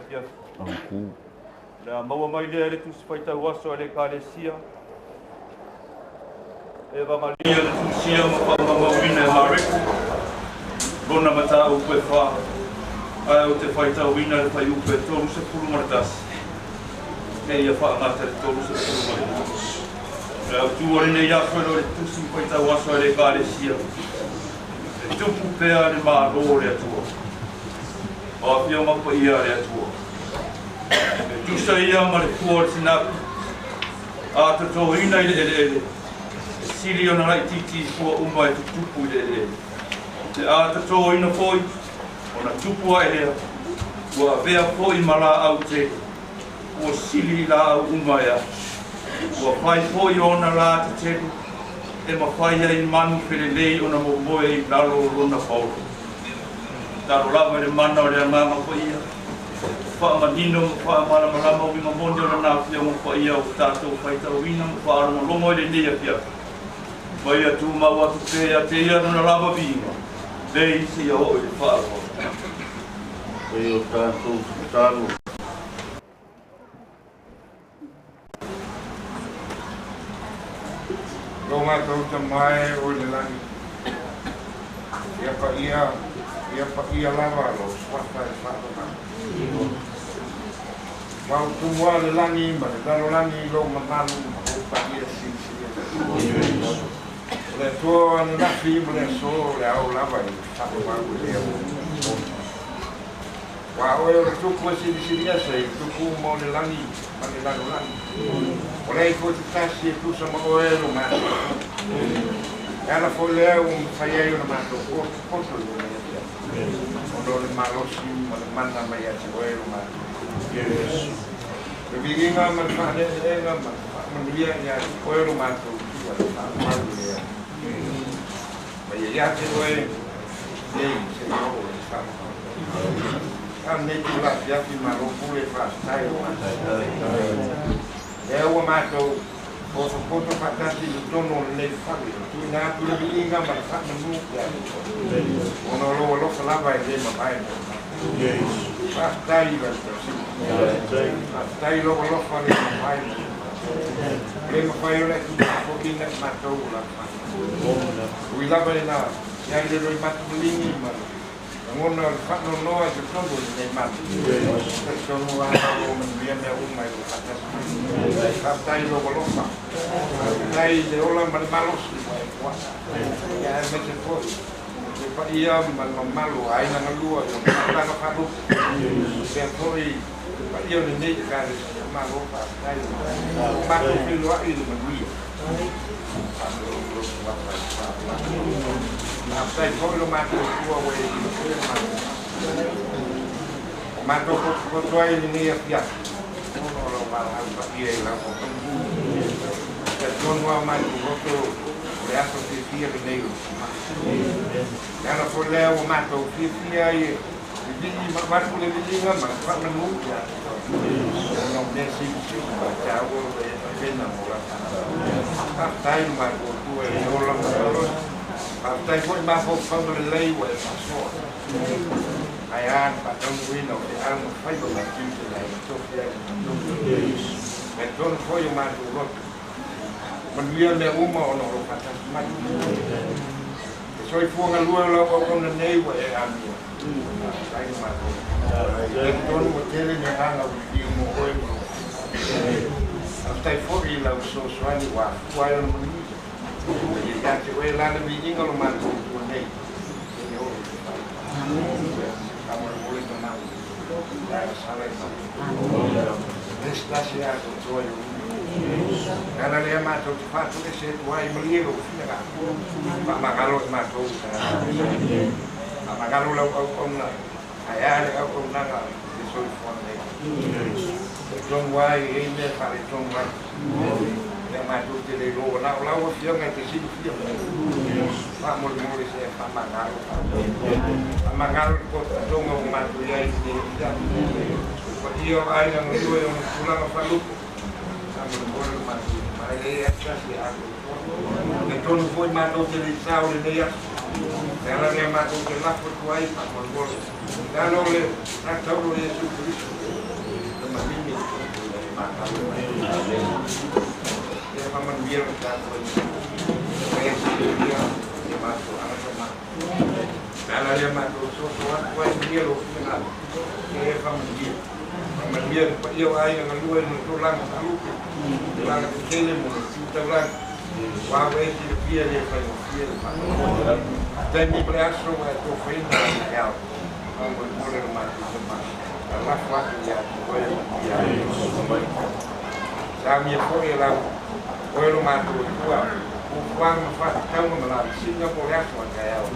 afiafi. O le a maua mai lea i le Tusi Faitau Aso a le Ekalesia e Evagalia na tusia ma faamamauina e Mareko lona mataupu e fa, ae ou te faitauina le fuaiupu e 31 seia faagata i le 32. O le autu o lenei aso e le o le Tusi Faitau Aso a le Ekalesia, e tupu pea le Malo o le Atua. O Afioga Paia a le Atua, e tusa ia ma le fua o le sinapi, a totoina i le eleele, e sili ona laitiiti i fua uma e tutupu i le eleele. Pe a totoina foi, ona tupu ae lea, ua avea foi ma laau tele, ua sili i laau uma e afu. Ua fai foi ona la tetele, e mafai ai manu felelei ona momoe i lalo o lona paolo. Tatalo lava i le mana o le Agaga Paia, faamanino ma faamalamalama uiga moni o Lana Afioga Paia ua tatou faitauina ma faalogologo i lenei afiafi. Ma ia tumau atu pea ia te Ia Lona lava viiga, nei seia oo i le faaaloalo. E o tatou tatalo. Lo matou Tama e o i le lagi, ia paia, ia paia lava lou suafa e faavavau. Ua ou tumu lava le lagi ma le lalolagi i lou mamalu ma lou paia silisili ese. O le Atua o ananafi ma le aso o le ao lava i le faavavau i lea ua tonu. Aua o Oe o le Tupu e silisili ese i tupu uma o le lagi ma le lalolagi. O leai foi se tasi e tusa ma Oe lo matou Atua. E ala foi lea ua mafai ai ona matou potopoto i lenei afiafi, ona o le malosi ma le mana mai ia te Oe lo matou Atua. Le viiga ma le faaleeleega ma le faamanuia ia te Oe lo matou Atua e faamau i le aso. Ma ia ia te Oe nei seia oo i le faamau. A lenei itula afiafi, malo pule, faafetai o matou. Lea ua matou potopoto faatasi i totonu o lenei fale, e tuuina atu le viiga ma le faamanu ia te Oe, ona o lou alofa lava e le mavae mo matou. Faafetai i lau tausiga. Faafetai i lou alofa le mavae mo matou. E le mafai ona e tuufaafoliina i matou o lau fanau. Ui lava ina i ai le loimatu maligi ma le lagona o le faanoanoa i totonu o lenei malu, talitonu lava ua manuia mea uma i lou faatasi mai. Faafetai i lou alofa, faafetai i le ola ma le malosi ua e fua'a, ia aemaise foi le paia ma le mamalu o aiga galua i ona tulaga faalupe, faapea foi le paia o lenei Ekalesia. Malo faafetai, ua matou feiloai i le manuia. Faafetai foi lo matou Atua ua e silafia le matou Ua matou potopoto ai i lenei afiafi ona o lau valaau paia i lau auauna. E talitonu lava o matou loto o le aso fiafia lenei o le Tama. O le ala foi lea ua matou fiafia ai e vivii ma avatu le viiga ma le faamanu ia te Oe, ona o mea silisili ma taua ua e tapena mo lau Faafetai lo matou Atua e ola ma le alofa. Faafetai foi mafaufauga lelei ua e faasoa. Ae a le faataunuuina o feau ma faiva ma tiute na e tofi ai le matou. E tonu foi o matou loto. Manuia mea uma ona o lou faatasi mai. E soifua galue o lau auauna nei ua e amia. Faafetai lo matou Atua. E tonu ua tele ni agaga ua liliu mo oe ma lou faiva. Faafetai foi i lau fesoasoani ua afua ai ona manuia. Ma ia ia te oe la le viiga o lo matou Atua nei, seia oo i le faaiuga. Faamolemole tamau, la sala i matou. Le se tasi atoatoa i ou E ala lea matou te faatoese atu ai, malie lou finagalo, faamagalo i matou tagata. Faamagalo lau auauna, ae a le auaunaga i le soifua nei. E tonu ai e i mea faaletonu ai. Lea matou te le iloa na o lau Afioga e te silafia mai. Faamolemole se faamagalo. Faamagalo le potopotoga ua matou i ai i lenei afiafi. O paia o aiga galue ona tulaga faalupe. Faamolemole lo matou mai e asiasi atoatoa. E tonu foi matou te le i sao i lenei aso. E ala lea matou te lafo atu ai faamolemole. I lalo o le tataulo o Iesu Keriso. Ina e magalo mai. Ia faamanuia lo tatou Atua. E silafia le mafuaaga tama. O le ala lea matou soso atu ai manuia lou finagalo. Ia e faamanuia. Faamanuia le paia o aiga galue i lona tulaga faalupe, tulaga tetele mo le tu taulaga. Aua ua e silafia e le faigofie le faamoemoe. Taimi ma le aso ua e tofaina ai taeao. Faamolemole lo matou tama. Lalafo atu ia te oe e manuia ai. Saunia foi e lau oe lo matou Atua fuafuaga ma faatatauga ma lavesiga mo le aso a taeao.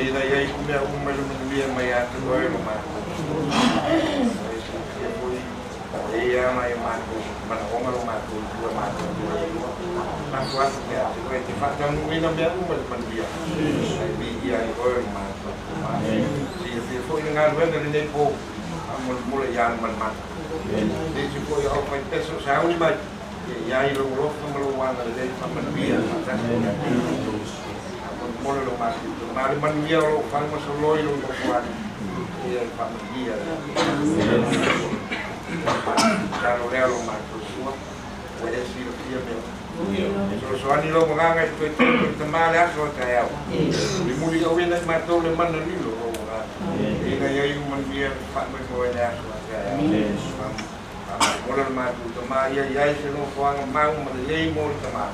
Ina ia iu mea uma i le manuia mai ia te oe lo matou Atua. Ua e silafia foi e ia ana e matou manaoga lo matou Atua matou te le Atua. Lafo atu ia te oe e te faataunuuina mea uma i le manuia. Ae viia ai oe lo matou Atua. Silafia foi le galuega i lenei po faamolemole ia malumalu. Nisi foi o aufaipese o sauni mai, ia i ai lou alofa ma lou agalelei faamanuia faatasi ia te outou. Faamolemole lo matou tama le manuia o lou fale ma soloi lou nofoalii, ia e faamanuia ia te outou. Tatalo lea lo matou Atua, ua e silafia mea uma. Fesoasoani lou agaga i le toe toto i le tama le aso a taeao. Mulimuli auina i matou le mana lilo o lou agaga. Ina ia iu manuia le faamoemoe le aso a taeao. Faamolemole le matou tama ia i ai se nofoaga mau ma lelei mo le tama.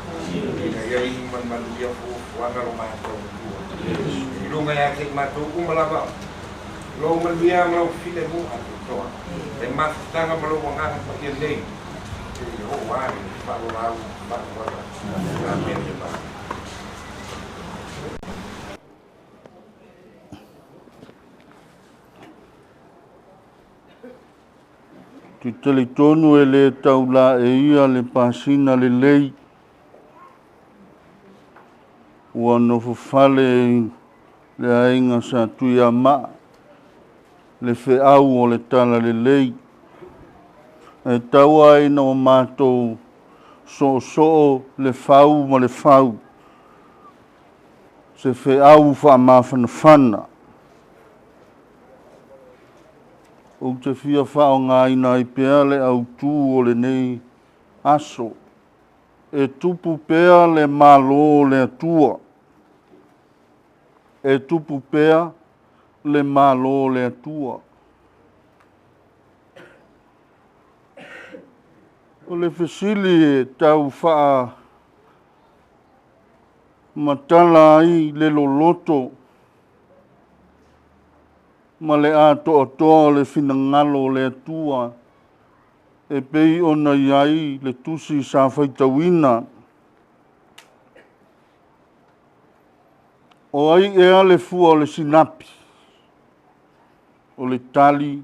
Ina ia iu manumanuia fuafuaga lo matou Atua. I luga ia te i matou uma lava. Lou manuia ma lou filemu atoatoa. Le mafutaga ma lou agaga paia nei. Seia oo ane le faalolau ma le faaaloalo. Amene. Ou te talitonu e le tau laeia le pasina lelei ua nofofale i le aiga sa Tuiamaa le feau o le talalelei. E tau ai ina ua matou soosoo le fau ma le fau, se feau faamafanafana. Ou te fia faaaogaina ai pea le autu o lenei aso, e tupu pea le Malo o le Atua. E tupu pea le Malo o le Atua. O le fesili e tau faamatala ai le loloto ma le atoatoa o le finagalo o le Atua e pei ona i ai le tusi sa faitauina. O ai ea le fua o le sinapi? O le tali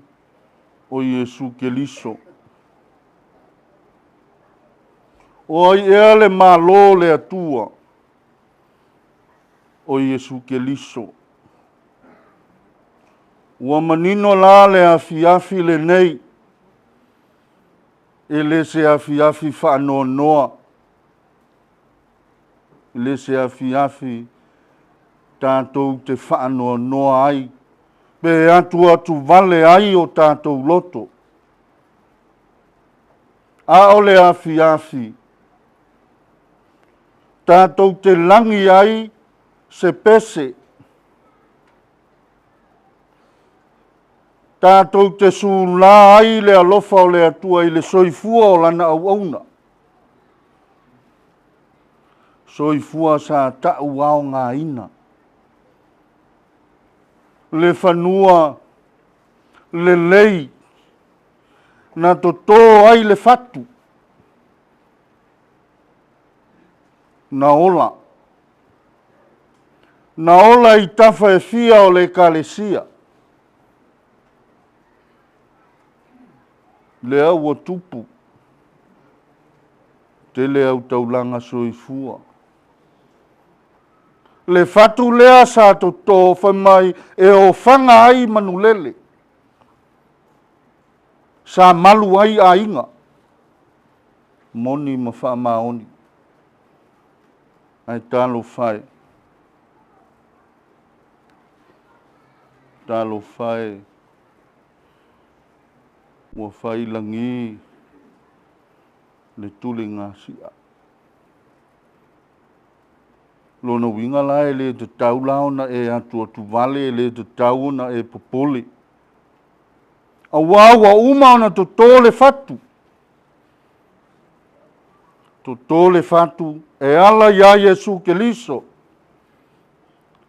o Iesu Keriso. O ai ea le Malo o le Atua? O Iesu Keriso. Ua manino la le afiafi lenei, e le se afiafi faanoanoa, e le se afiafi tatou te faanoanoa ai, pe atuatuvale ai o tatou loto. A o le afiafi, tatou te lagi ai se pese, tatou te sulā ai le alofa o le Atua i le soifua o lana auauna. Soifua sa tau aogaina. Le fanua lelei na totō ai le fatu, na ola. Na ola i tafa e fia o le Ekalesia. Lea ua tupu, tele au taulaga soifua. Le fatu lea sa totō fai mai e ofaga ai manulele. Sa malu ai aiga, moni ma faamaoni. Ae talofa e, talofa e, ua fai lagi Le tuligasia. Lona uiga la e le tatau la ona e atuatuvale, e le tatau ona e popole. Auā ua uma ona totō le fatu, totō le fatu e ala iā Iesu Keriso.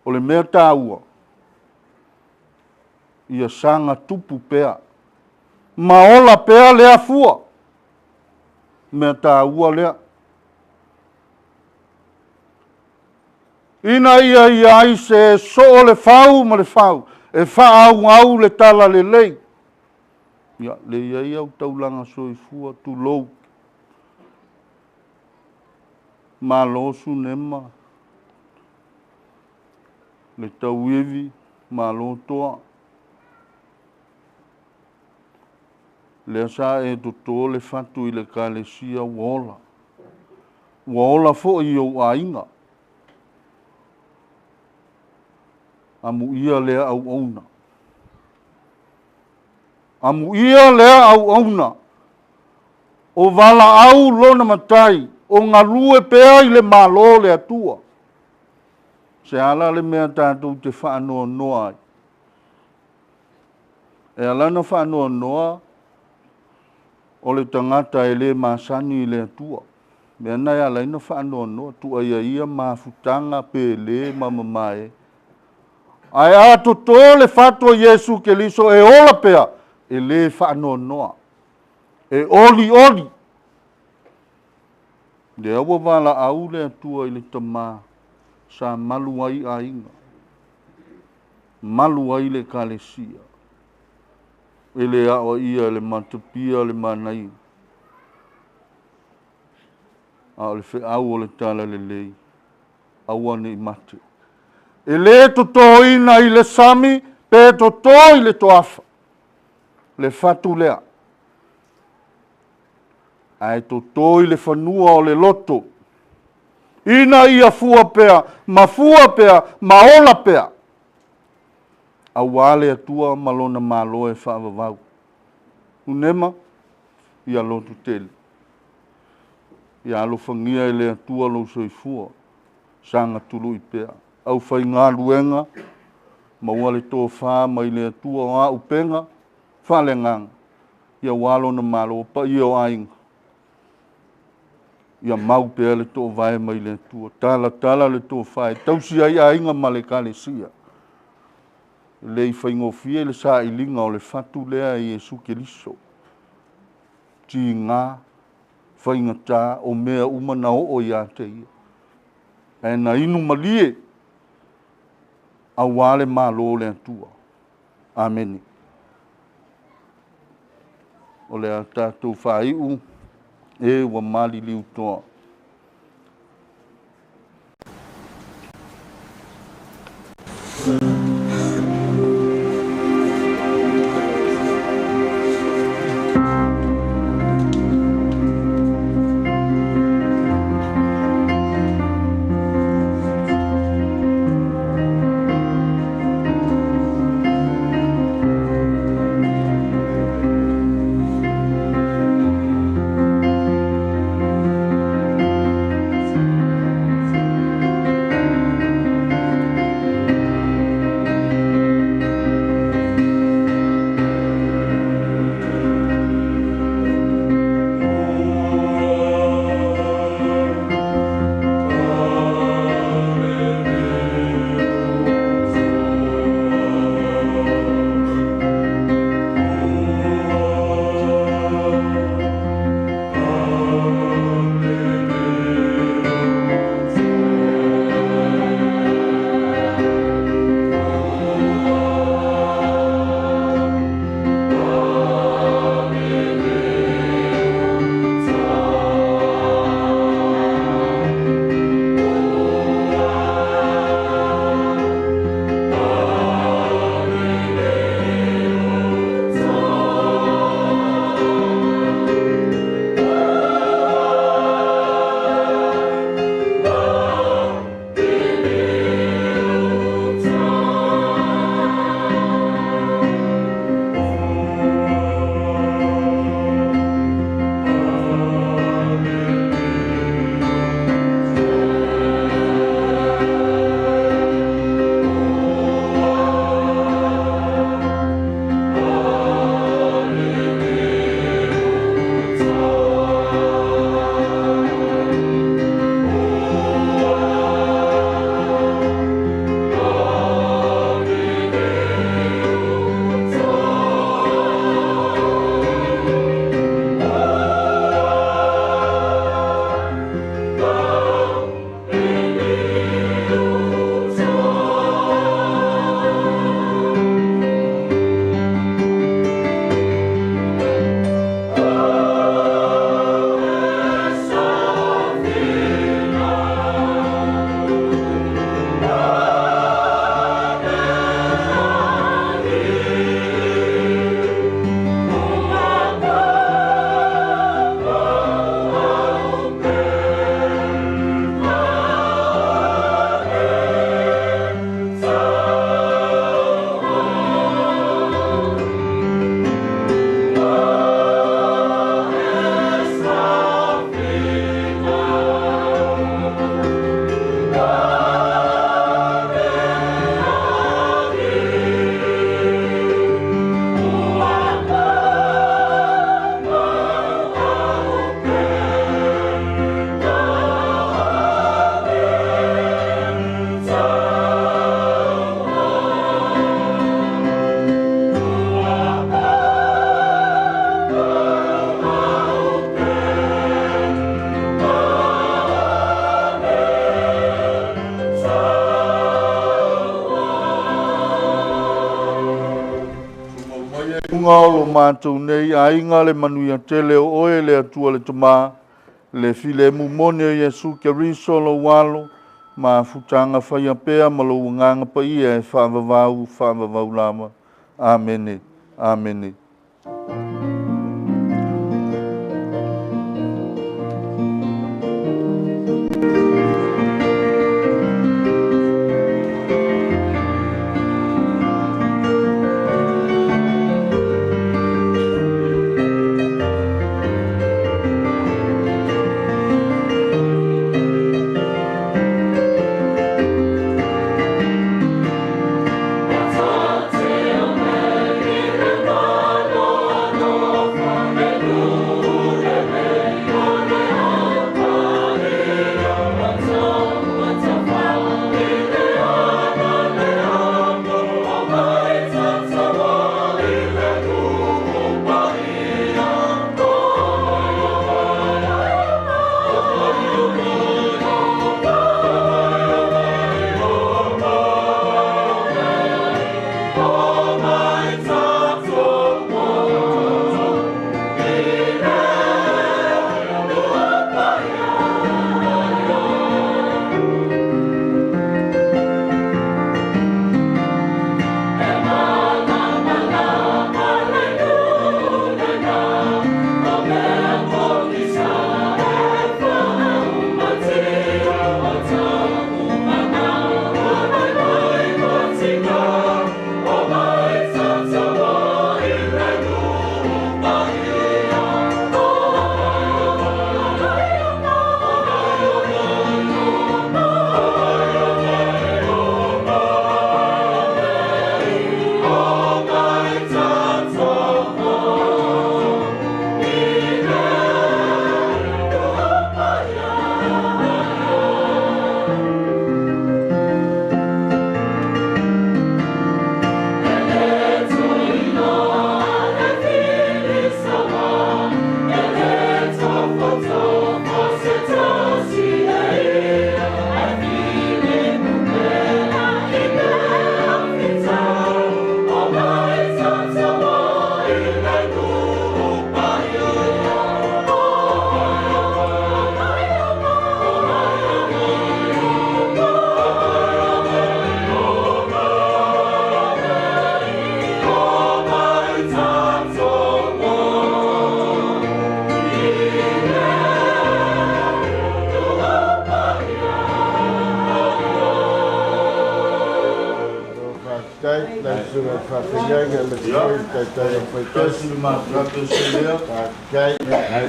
O le mea taua, ia saga tupu pea ma ola pea lea fua. Mea taua lea. Ina ia i ai se soo le fau ma le fau e faaauau le talalelei. Ia, le i ai au taulaga soifua, tulou. Malo Sunema, le tauivi, malo toa. Lea sa e totō le fatu i le Ekalesia ua ola. Ua ola foi i ou aiga. Amuia lea auauna. Amuia lea auauna. O valaau lona matai, o galue pea i le Malo o le Atua. Se a la le mea tatou te faanoanoa ai? E ala ona faanoanoa o le tagata e le masani i le Atua. Mea na e ala ai ona faanoanoa, tuuaia ia mafutaga pele ma mamae. Ae a totō le fatu o Iesu Keriso e ola pea, e le faanoanoa, e olioli. Lea ua valaau le Atua i le Tama sa malu ai aiga, malu ai le Ekalesia. E le aoaia e le matapia le manaia, a o le feau o le talalelei, aua ne i mate. E le totōina i le sami pe totō i le toafa le fatu lea, ae totō i le fanua o le loto, ina ia fua pea, ma fua pea, ma ola pea, auā le Atua ma Lona Malo e faavavau. Unema, ia loto tele. Ia alofagia e le Atua lou soifua, saga tului pea. Aufaigaluega, maua le tofa mai le Atua o a upega faaleagaga, ia auā Lona Malo, paia o aiga, ia mau pea le toovae mai le Atua, talatala le tofa e tausi ai aiga ma le Ekalesia. E le i faigofie le sailiga o le fatu lea e Iesu Keriso. Tiga, faigata, o mea uma na oo ia te ia. Ae na inu malie auā le Malo o le Atua. Amene. O le a tatou faaiu e ua maliliu toa. luga o lo matou nei aiga le manuia tele o oe le Atua le Tamā, le filemu moni o Iesu Keriso lou Alo, mafutaga faia pea ma lou Agaga Paia e faavavau faavavau lava. Amene. Amene.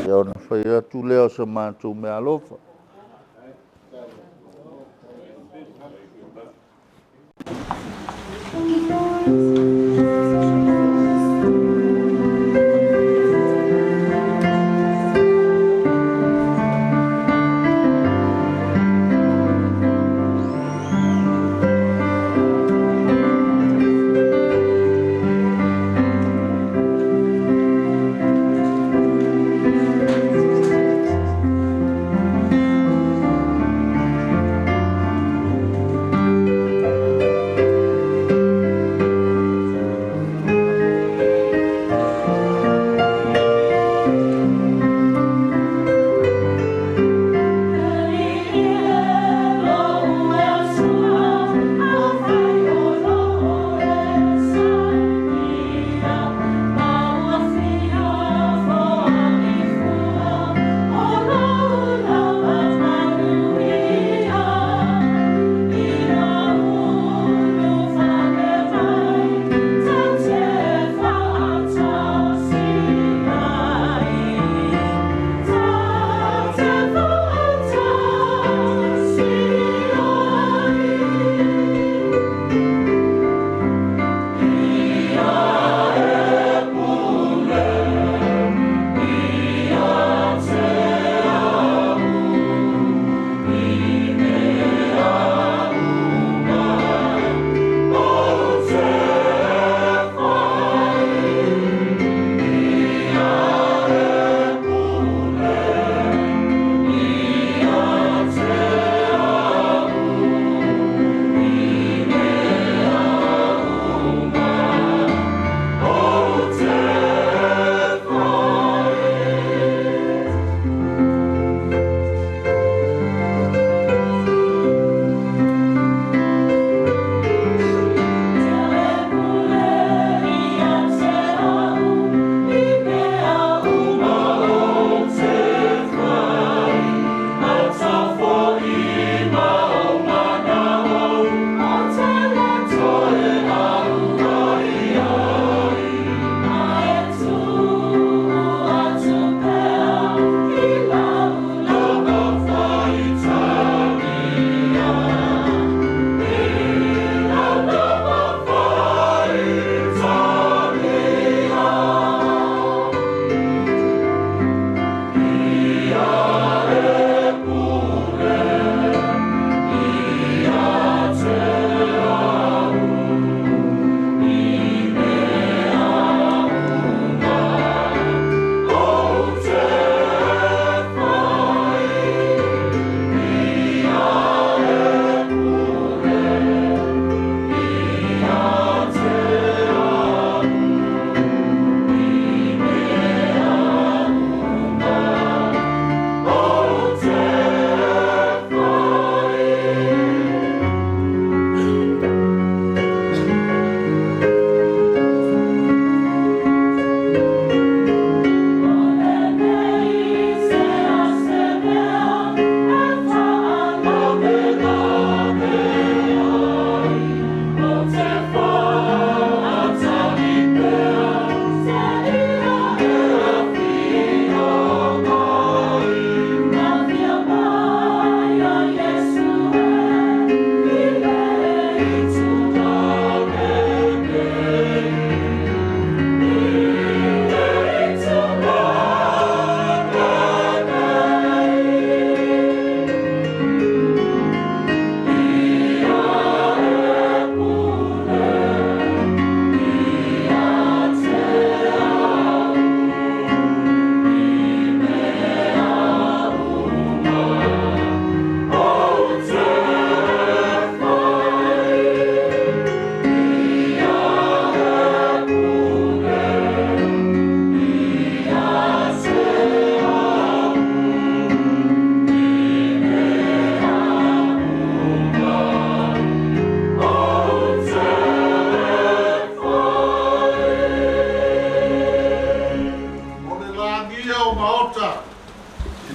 Ia ona fai atu lea o se matou meaalofa.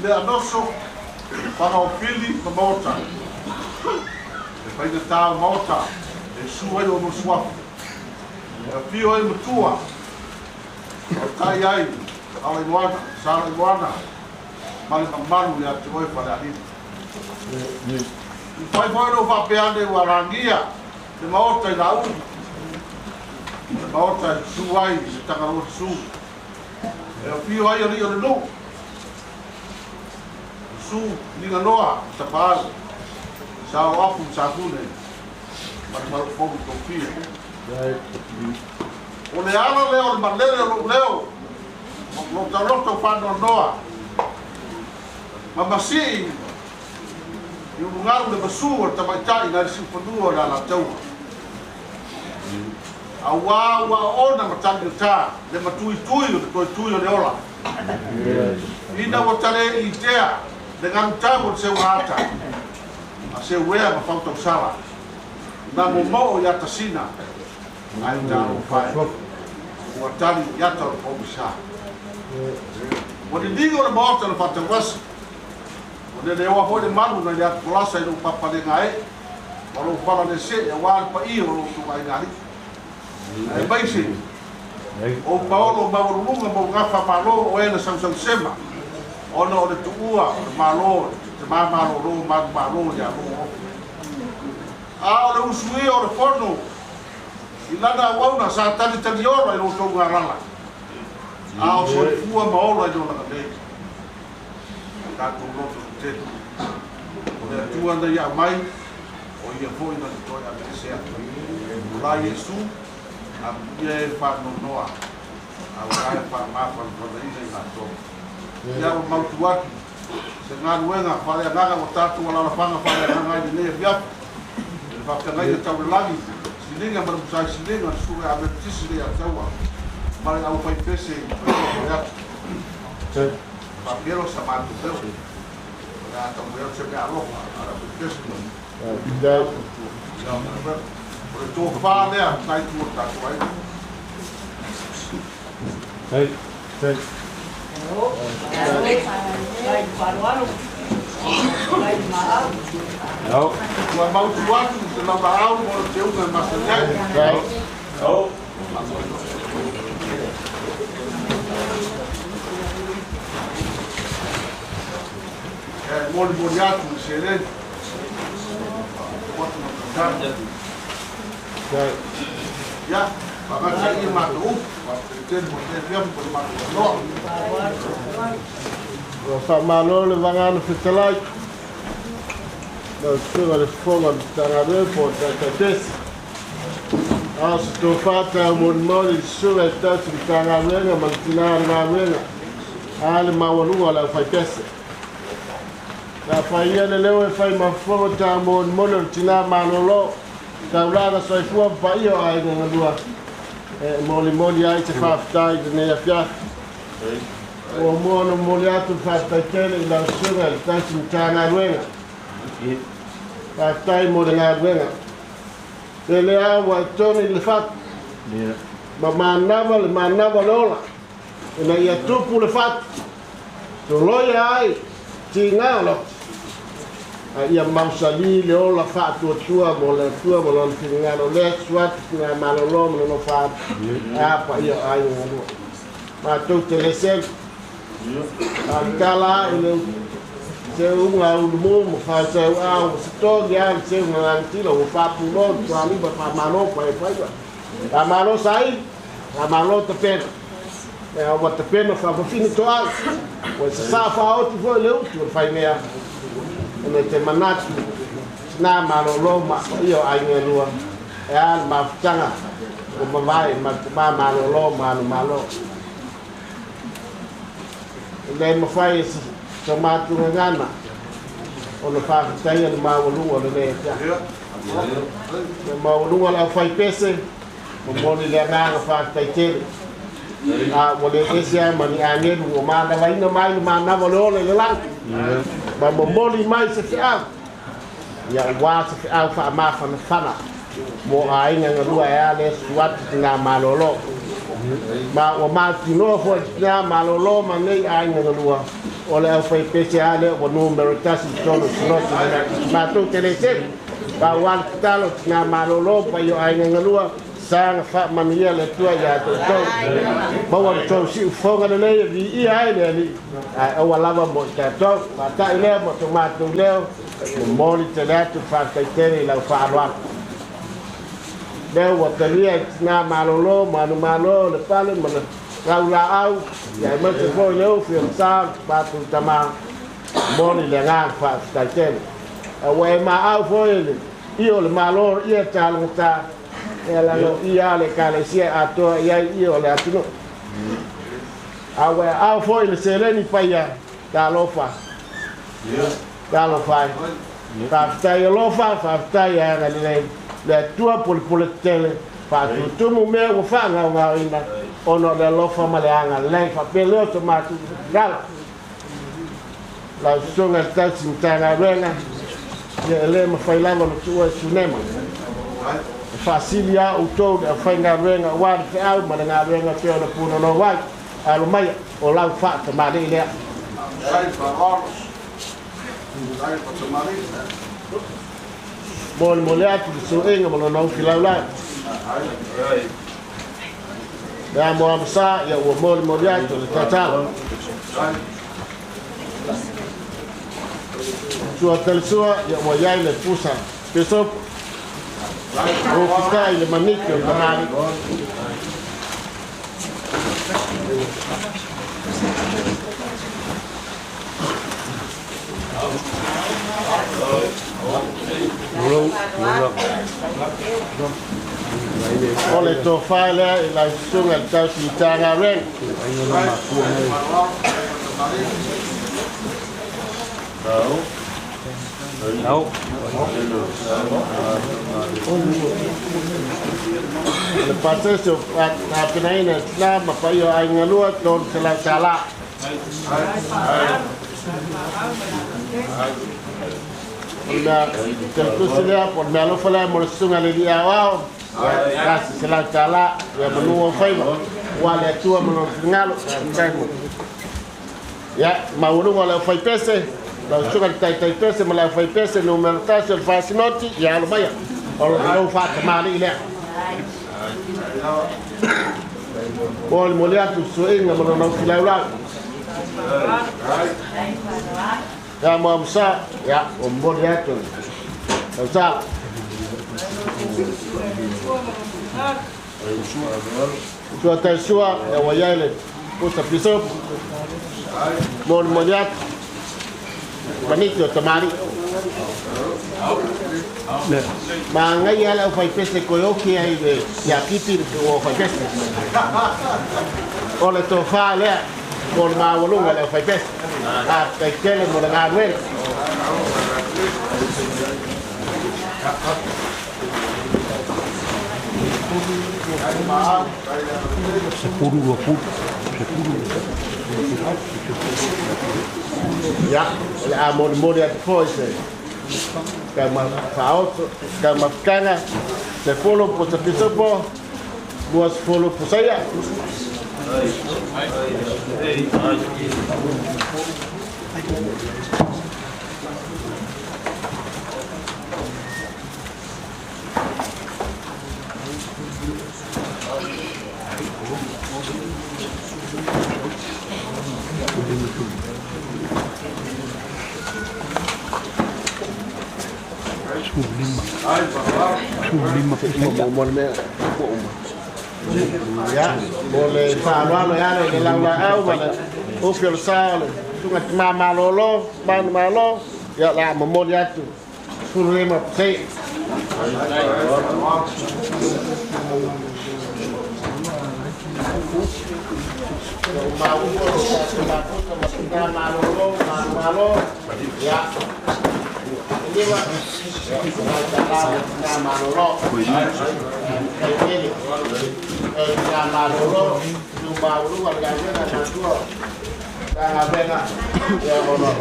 Le Anoso, Fagaofili ma Maota. E faigatā o Maota, e su ai o Nosuafu. E afio ai matua, o tai ai, Alaimoana, Salaimoana, ma le mamalu ia te oe Falealili. I fai foi lou faapea ane ua lagia le Maota i Laauli, o le Maota e susu ai i se Tagaloa Susu. E afio ai alii o le nuu, Susu Ligaloa ma Tapaau, Saoafu ma Safune, ma le Malufogu Tofia. O le ala lea o le malele o lou leo, o lou taloto faanoanoa, ma masii i ulugalu le masu o le tamaitai nai le siufanua o le Alataua. Auā ua oona ma taligata le matuitui o le toetui o le ola. Ina ua tale itea le galutau o le seuga ata, a seuea ma fautausala, na momoo i atasina, ae talofa e, ua tali i ata o le pogisa. Ua liligo le maota na faatauasi, ua leleoa foi le malu nai le atufolasa i lou papalega ee, ma lou fala le see auā le paia o lou ituaiga alii. Aemaise o paolo maualuluga ma ugafa malo o e na sausausema, ona o le tuua o le malo te mamalōlō manumalo ia lou ofi. A o le usuia o le fono i lana auauna sa talitaliola i lo outou galala, a o soifua ma ola i lona nei. Tatou loto tetele. O le Atua na ia aumai, o ia foi na te toe aveesea. O la Iesu, amuia e le faanoanoa, auā e faamafanafanaina i latou. Ia ua mautu atu se galuega faaleagaga ua tatou alaalafaga faaleagaga ai lenei afiafi. I le faafeagaiga tau le lagi, siliga ma le musai siliga, le susuga ia Ametisi le Ataua, ma le aufaipese i le atu. Faapea sa matou leo. O le a taumafai atu se meaalofa a le aufaipese. O le tofa lea na itu o le tatou aiga. Ua mautu atu te laulaau mo le teuga e masani ai. E molimoli atu i seleni. Atu ma tausaga. Ia, faagata ai ia matou upu, faafetai tele mo lenei afiafi ma le matou avanoa. Ua faamalo le vagana fetalai. Lau susuga le fofoga o le Matagaluega po o le Taitaitesi. A o se tofa taumolimoli i le susuga i le tausi Matagaluega ma le tina o le galuega, a le maualuga o le aufaipese. Sa fai ia le leo e fai ma fofoga taumolimoli o le tina malolo, taulaga soifua ma paia o aiga galua e molimoli ai se faafetai i lenei afiafi. Muamua ona momoli atu le faafetai tele i lau susuga i le tausi Matagaluega. Faafetai mo le galuega. Pe le a ua e togi le fatu ma manava le manava o le ola, ina ia tupu le fatu, toloia ai tiga o loto, a ia mausali le ola faatuatua mo le Atua ma lona finagalo. O lea susu atu tina malolo ma nonofo atu e a paia o aiga galua. Matou te le selu. A le tala i le seuga ulumu ma faaseuau ua setogi a le seuga lagatila ua faapulo le tualima faamalo paefaiva. Faamalo saili, faamalo tapena. Ea ua tapena faafafine toai. Ua sasaa faaoti foi le utu o le faimea. Ona e te manatu, tina malolo ma paia o aiga e lua. E a le mafutaga ua mavae ma le tama malolo ma ano malo. E le mafai e sa matou gagana ona faafetaia le maualuga o lenei afiafi. Le maualuga o le aufaipese, momoli le agaga faafetai tele. A ua le ese lava ma ni agelu ua manavaina mai le manava o le ola i le lagi, ma momoli mai se feau, ia aua se feau faamafanafana mo aiga galua e a le susu atu tina malolo. Ma ua matinoa fo'i tinā malōlō ma nei aiga galua o le aufaipese a lea ua numero tasi i totonu o sinoti lenei matou te lē selu pauā le tatalo tinā malōlō paia o aiga galua saga faamanuia le Atua iā toutou maua le tou siufofoga lelei e viia ai le Alii ae aua lava mo i tatou faata'i lea mo to matou leo momoli tele atu faafetaitele i lau faaaloalo lea ua talia i tinā malōlō ma anu mālō le pale ma le gaulaau ia aemaise foi le ufi o le sa o le matou tamā momoli le agaga faafetaitele a ua e maau foi le ia o le mālō ia talogatā e ala no ia le ekalesia atoa i ai ia o le atunuu a ua e ao foi le seleni paia talofa talofa ai faafetai alofa faafetai agalelei le Atua pulepule tetele faatutumu mea ua faagaogaoina ona o le alofa ma le agalelei faapea lea o so matou gala lau susuga i le tausi Matagaluega ia e lē mafai lava ona tuua i sunema e faasili a outou le aufaigaluega auā le feau ma le galuega pei ona punonou ai alo maia o lau faatamalii lea. Molemole atu le suiga ma lona ufi laulau le amo amasā ia ua molimoli atu le tatalo sua talisua ia ua iai le pusa pesopo ofita i le maniki o tamalii. O le tofā lea i lau susuga i le tausi Matagaluega. O le pasese o tapenaina e tinā ma paia o aiga galua $300. O le mea telekusi lea po o le mea alofa lea mo le susuga i le alii aoao $100 ia manu o faiva ua le Atua ma lona finagalo. Ia maualuga o le aufaipese lau susuga i le taitaipese ma le aufaipese numera tasi o le fasinoti ia alo maia o lou faatamalii lea. Molimoli atu le suiga ma lona ufi laulau. Ia mo amasā ia ua momoli atu le tausala. Sua taisua ia ua iai le pusa pisopo. Molimoli atu maniki o tamalii. Magaia le aufaipese koe oki ai le ia pipi le aufaipese. O le tofā lea mo le maualuga le aufaipese. Faafetai tele mo le galuega. Ia, o le a molimoli atu foi se taumafaaoso taumafataga 10 pusa pisopo 20 pusaia. Ia, mo le faaaloalo e ala i le laulaau ma le ufi o le sa o le susuga timā malōlō, manu mālō, ia o le a momoli atu 15 pasene. Maua o tatou mafuta ma tinā malōlō, manu mālō, ia, lima, ia, tinā malōlō, tele, tinā malōlō, tu maualuga le galuega matua, galuega, ia, ona,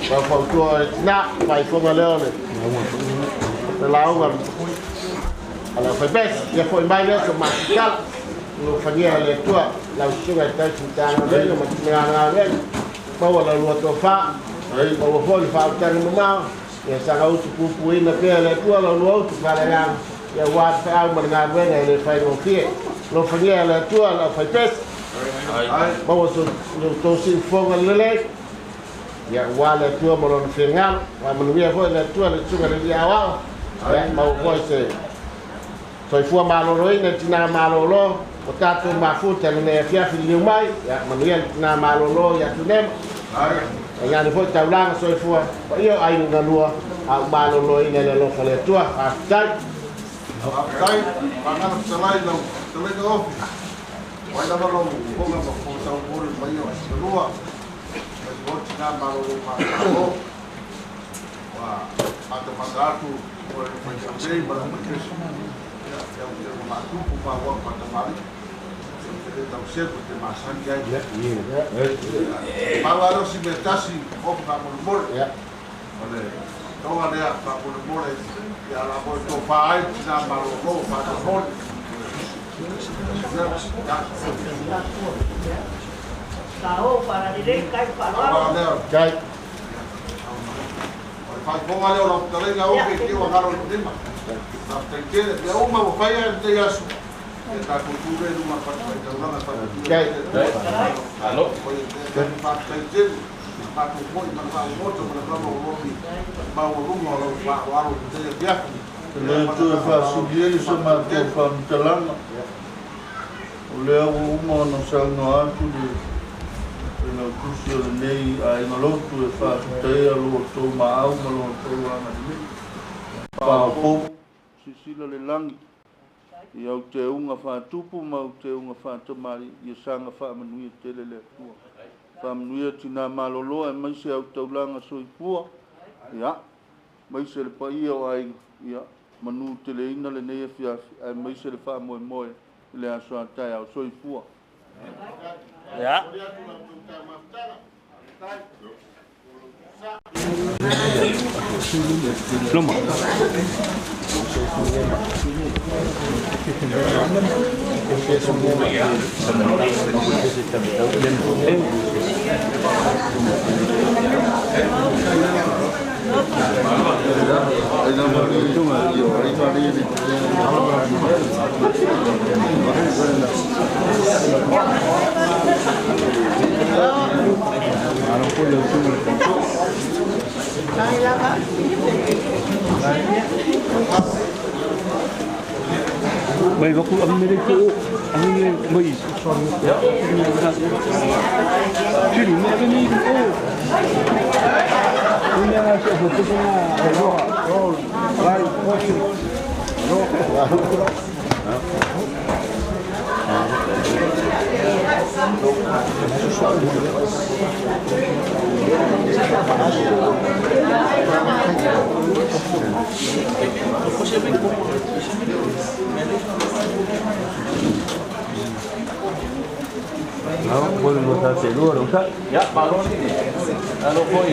faufautua o le tinā, faifoga lea o le lauga a le aufaipese, ia foi mai lea so matou tala. Alofagia e le Atua lau susuga i tausi Matagaluega ma Matagaluega, maua la lua tofā, maua foi le faautaga mamao, ia saga utupupuina pea e le Atua la lua utu faaleagaga, ia aua le feau ma le galuega e le faigofie. Alofagia e le Atua le aufaipese, maua so outou siufofoga lelei, ia aua le Atua ma lona finagalo. Faamanuia foi le Atua i le susuga i le Alii Aoao, ia maua foi se soifua maloloina i le tina malolo ua tatou mafuta i lenei afiafi liliu mai, ia manuia le tina malolo ia Tunema. Tainane foi taulaga soifua paia o aiga galua a ua maloloina i le alofa o le Atua. Faafetai. Faafetai, Magana Fetalai i lau fetalaiga Ofi. O ai lava lou fofoga ma fofoga taumoli i le paia o aiga galua, aemaise foi le tina malolo manumalo. Ua matamata atu o le faitaulei ma le aufaipese. Ia, e au teuga faatupu ma auau faatamalii. Ou te le tau selu e te masani ai. Pau lava lea o si mea tasi, Ofi faamolemole. O le toga lea faamolemole ia la foi tofa ai le tina malolo faamolemole. Sao faalalelei kai faaaloalo. Kai. O le faafofoga lea o lau fetalaiga Ofi e tiu agalo i lima. Faafetai tele. Mea uma ua faia i lenei aso. Ia tatou tu lea i luma o le fatafaitaulaga e faamanuia ai le Atua. Faafetai tele. Matou foi ma le faamomoto ma le maualuluga o lau faaaloalo i lenei afiafi. E le toe faasili ai se matou faamatalaga, o lea ua uma ona saunoa atu le Failautusi o lenei aiga lotu e faafetaia lo outou maau ma lo outou agalelei. Faaopoopo. Silasila le lagi i au teuga faatupu ma au teuga faatamalii, ia saga faamanuia tele le Atua. Faamanuia tina malolo aemaise au taulaga soifua, ia, aemaise le paia o aiga, ia, manu teleina lenei afiafi, aemaise le faamoemoe i le aso a taeao. Soifua. Ia. Loma. Mai vaku amere ko amere mai. Tiri me ni ko. Ni nga se ko ko na ro rai ko ro. Ia, malo ni. Alo foi.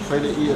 Faile ia.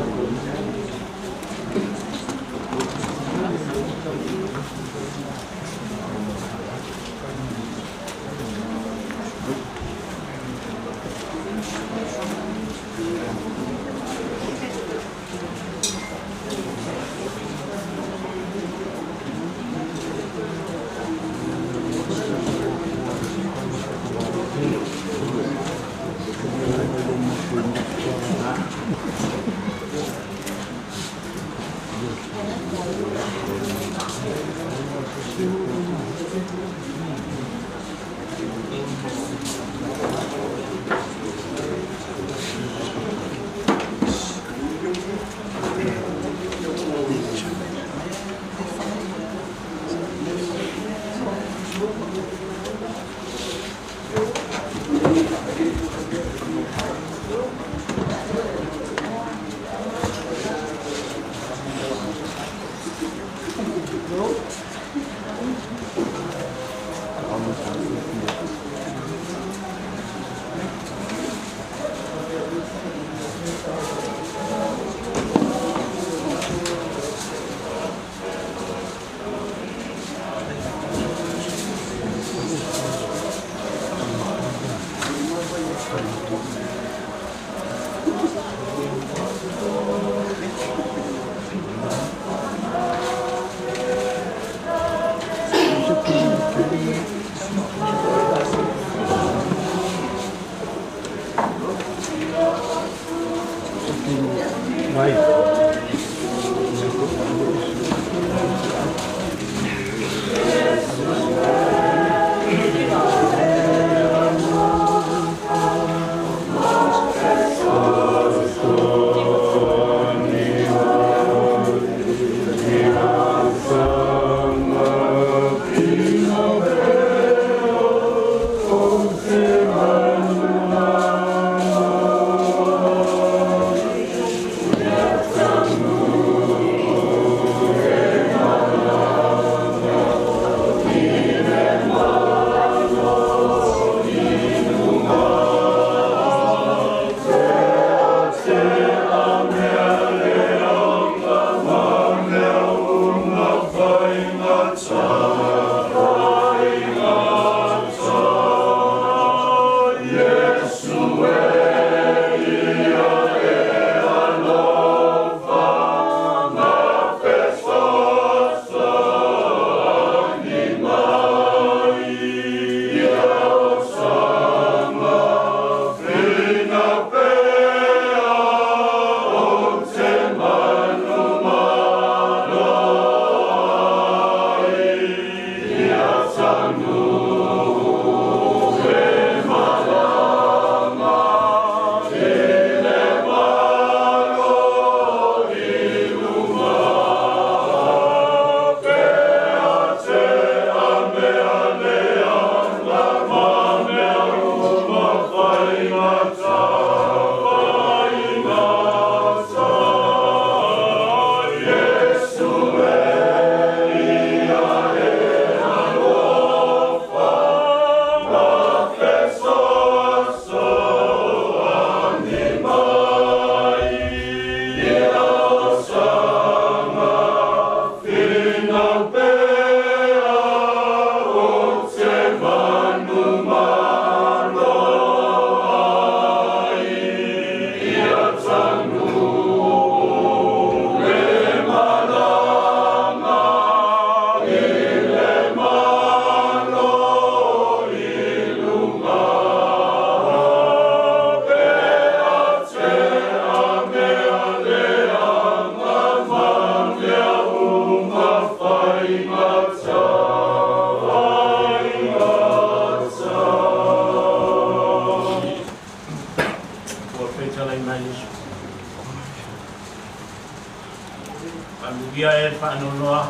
Faamanuia e le faanoanoa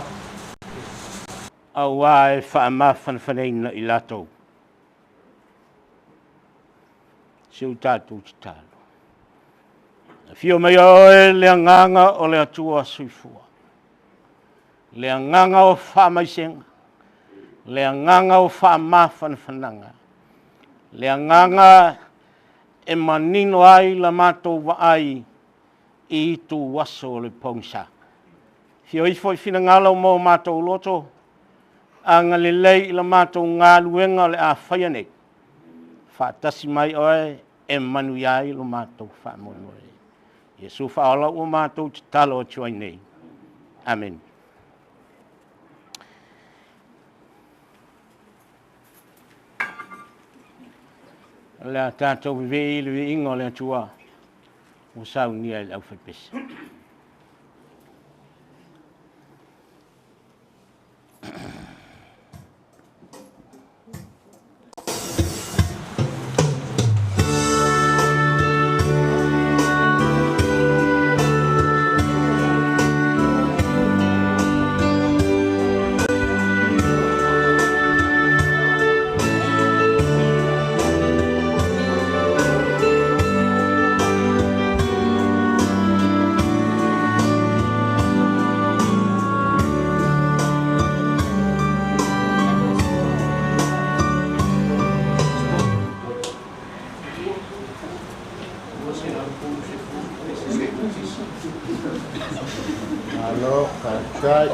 auā e faamafanafanaina i latou. Si o tatou tatalo. Afio mai oe le agaga o le Atua soifua, le agaga o faamaisega, le agaga o faamafanafanaga, le agaga e manino ai la matou vaai i ituaso o le pogisa. Afio ifo i finagalo ma o matou loto, agalelei i la matou galuega o le a faia nei, faatasi mai oe e manuia ai lo matou faamoemoe. Iesu faaola ua matou tatalo atu ai nei. Amene. O le a tatou vevei i le viiga o le Atua ua saunia e le aufaipese. Malo faafetai.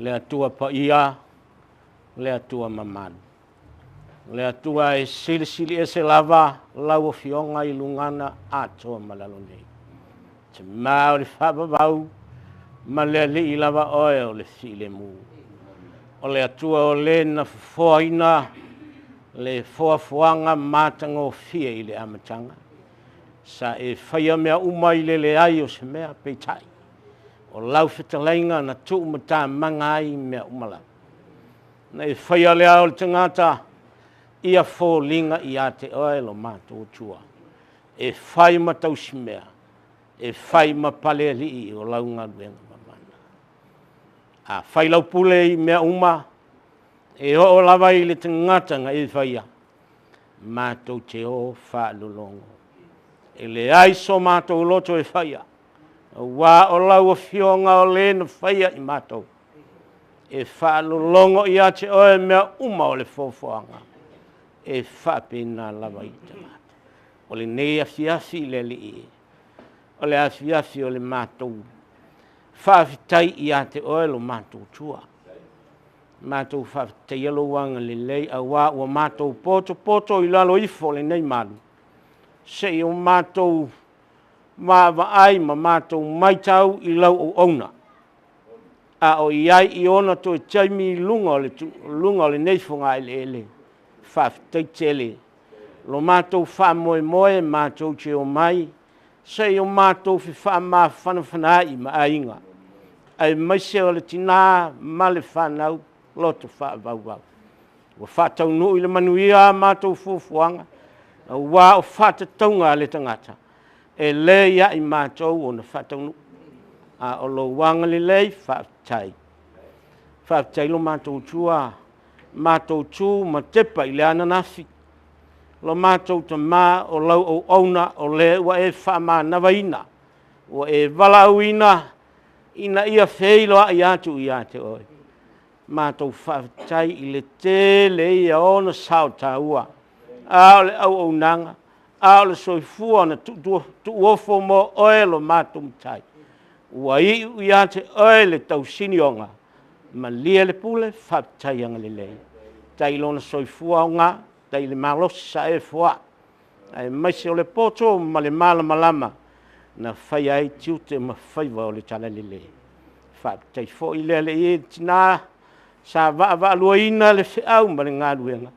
Le Atua paia, le Atua mamalu. Le Atua e silisili ese lava lau Afioga i lugana atoa ma lalo nei. Te ma o le faavavau ma le Alii lava oe o le filemu. O le Atua o le na fofoaina le foafoaga matagofie i le amataga. Sa e faia mea uma i le leai o se mea, peitai, o lau fetalaiga na tuumatamaga ai mea uma lava. Na e faia le ao o le tagata ia foliga ia te oe lo matou Atua, e fai ma tausimea, e fai ma palealii o lau galuega mamana. A fai lau pule i mea uma, e oo lava i le tagata na e faia, matou te o faalologo. E leai so matou loto e faia, aua o lau Afioga o le na faia i matou. E faalologo ia te oe mea uma o le foafoaga, e faapena lava i le tagata. O lenei afiafi i le Alii, o le afiafi o le matou faafetai ia te oe lo matou Atua. Matou faafetaia lou agalelei, aua ua matou potopoto i lalo ifo o lenei malu, seia o matou vaavaai ma matou matau i lau auauna, a o i ai i ona toe taimi i luga o lenei fogaeleele. Faafetai tele lo matou faamoemoe matou te omai, seia o matou fefaamafanafana ai ma aiga, aemaise o le tina ma le fanau loto faavauvau. Ua faataunuu i le manuia a matou fuafuaga, aua o faatatauga a le tagata, e le ia i matou ona faataunuu. A o lou agalelei, faafetai. Faafetai lo matou Atua, matou tu ma tepa i le ananafi, lo matou tamā o lau auauna o le ua e faamanavaina, ua e valaauina ina ia feiloai atu ia te oe. Matou faafetai i le tele ia ona sao taua, a o le auaunaga, a o le soifua na tuuofo mo oe lo matou matai. Ua iu ia te oe le tausinioga, malie le pule, faafetai agalelei. Tai lona soifua aoga, tai le malosi sa e foai, aemaise o le poto ma le malamalama na faia ai tiute ma faiva o le talalelei. Faafetai foi le Alii e tina sa vaavaaluaina le feau ma le galuega,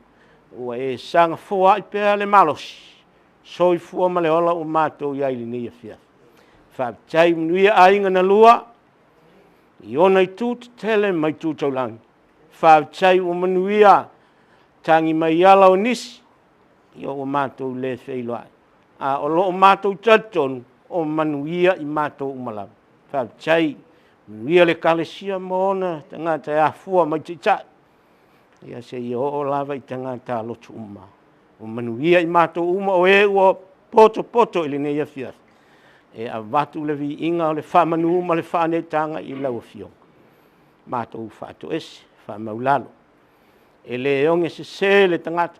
ua e saga foai pea le malosi, soifua ma le ola ua matou i ai i lenei afiafi. Faafetai manuia aiga na lua, i ona itu tetele ma itu taulagi. Faafetai ua manuia tagi mai ala o nisi, ia ua matou le feiloai. A o loo matou talitonu, o manuia i matou uma lava. Faafetai, manuia le Ekalesia ma ona tagata e afua mai taitai, ia seia oo lava i tagata lotu uma. O manuia i matou uma o e ua potopoto i lenei afiafi, e avatu le viiga o le faamanu ma le faaneetaga i lau Afioga. Matou faatoese, faamaulalo. E le oge sese le tagata,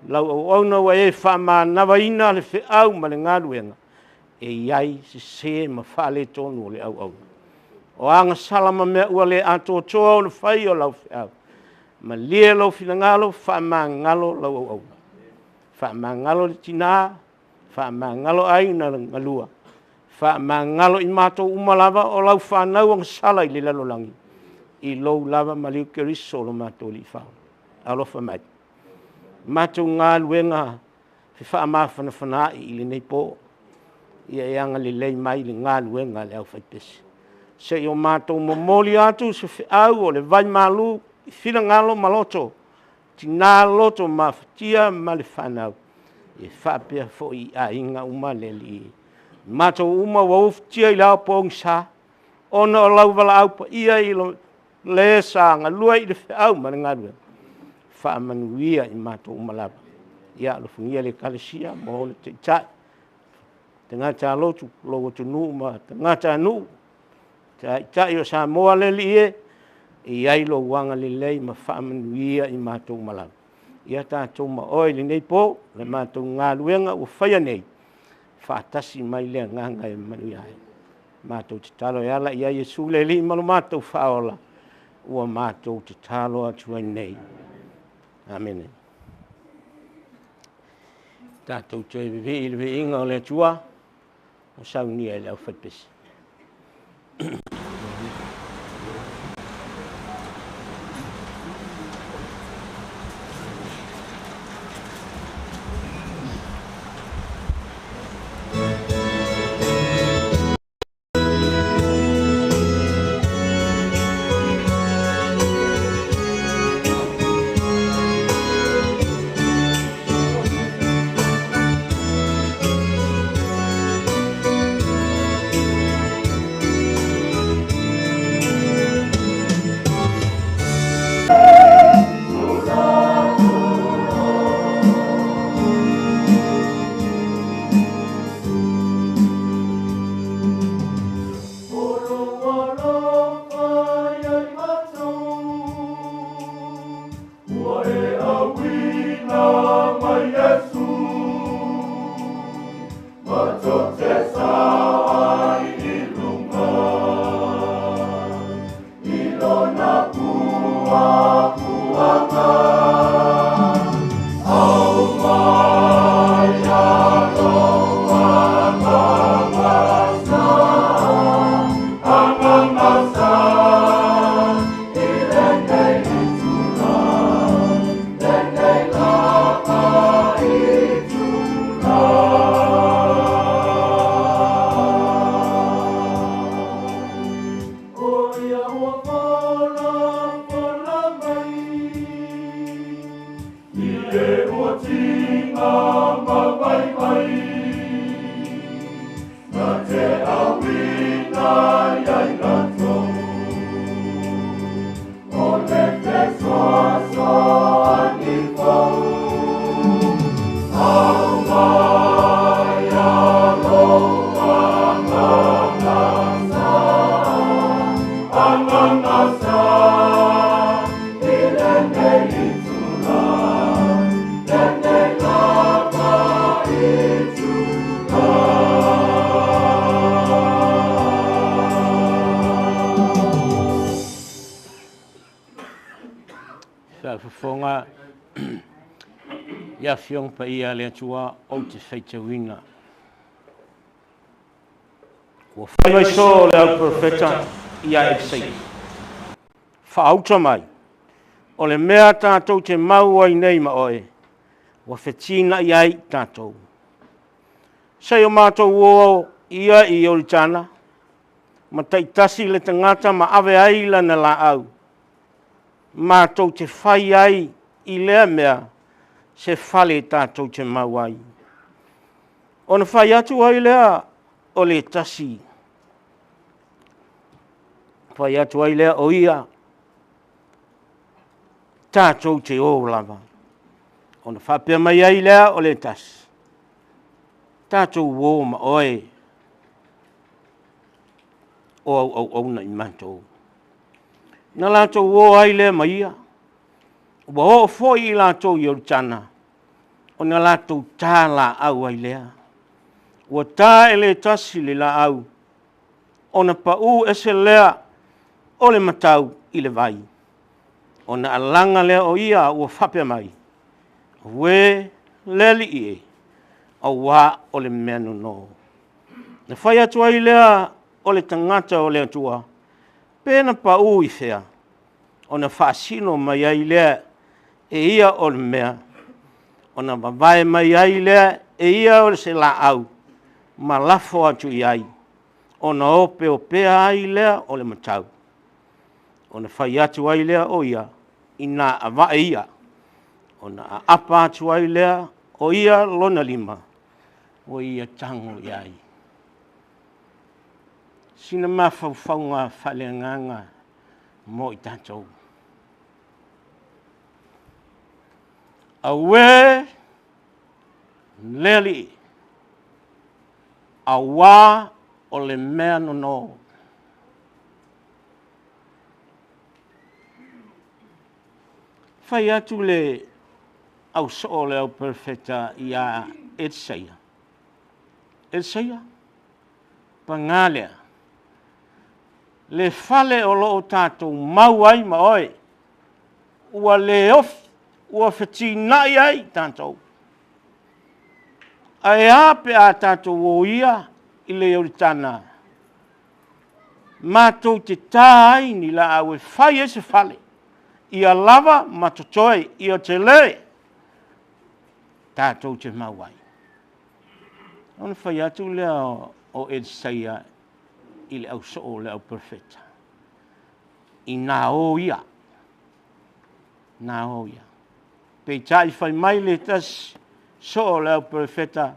lau auauna ua e faamanavaina le feau ma le galuega, e i ai sese ma faaletonu o le auauna. O agasala ma mea ua le atoatoa o le fai o lau feau, malie lou finagalo, faamagalo lau auauna. Faamagalo le tina, faamagalo aiga na lua, faamagalo i matou uma lava o lau fanau agasala i le lalolagi, i lou lava maliu Keriso lo matou Alii Faaola. Alofa mai. Matou galuega fefaamafanafana ai i lenei po, ia e agalelei mai le galuega a le aufaipese. Seia o matou momoli atu se feau o le vaimalu i finagalo ma loto, tina loto mafatia ma le fanau, e faapea foi i aiga uma le Alii. Matou uma ua ufitia i le ao pogisa, ona o lau valaau paia i le sa galue i le feau ma le galuega, faamanuia i matou uma lava. Ia alofagia le Ekalesia ma ona taitai, tagata lotu, lou atunuu ma tagata nuu, taitai o Samoa le Alii e, e i ai lou agalelei ma faamanuia i matou uma lava. Ia tatou ma oe i lenei po, le matou galuega ua faia nei, faatasi mai le agaga e manuia ai. Matou tatalo e ala ia Iesu le Alii ma lo matou faaola, ua matou tatalo atu ai nei. Amene. Tatou toe vivii i le viiga o le Atua, ua saunia e le aufaipese. Faafofoga i Afioga Paia a le Atua ou te faitauina. Ua fai mai soo le au profeta ia Elisaia. Faauta mai, o le mea tatou te mau ai nei ma oe, ua fetinai ai tatou. Se i o matou o ia i Ioritana, ma taitasi le tagata ma ave ai lana laau, matou te fai ai i lea mea se fale tatou te mau ai. Ona fai atu ai lea o le tasi, fai atu ai lea o ia, tatou te o lava. Ona faapea mai ai lea o le tasi, tatou o ma oe, o au auauna i matou. Na latou o ai lea ma ia, ua oo foi i latou i Ioritana, ona latou tā laau ai lea. Ua tā e le tasi le laau, ona paū ese lea o le matau i le vai. Ona alaga lea o ia ua faapea mai, Auē le alii e, auā o le mea nono. Na fai atu ai lea o le tagata o le Atua, pe na paū i fea, ona faasino mai ai lea e ia o le mea, ona vavae mai ai lea e ia o se laau, ma lafo atu i ai, ona opeopea ai lea o le matau. Ona fai atu ai lea o ia, ina avae ia, ona aapa atu ai lea o ia lona lima, ua ia tago i ai. Sina mafaufauga faaleagaga mo i tatou. Auē le Alii, auā o le mea nono. Fai atu le ausoo o le au perofeta iā Elisaia, Elisaia, pagā lea. Le fale o lo o tatou mau ai ma oe, ua le ofi, ua fetinai ai tatou. Ae a pe a tatou o ia i le Ioritana, matou te ta ai ni laau e fai ai se fale, ia lava ma totoe, ia tele, tatou te mau ai. Ona fai atu lea o Elisaia i le ausoo o le au perofeta, Inā o ia, inā o ia. Peitai fai mai le tasi soo o le au perofeta,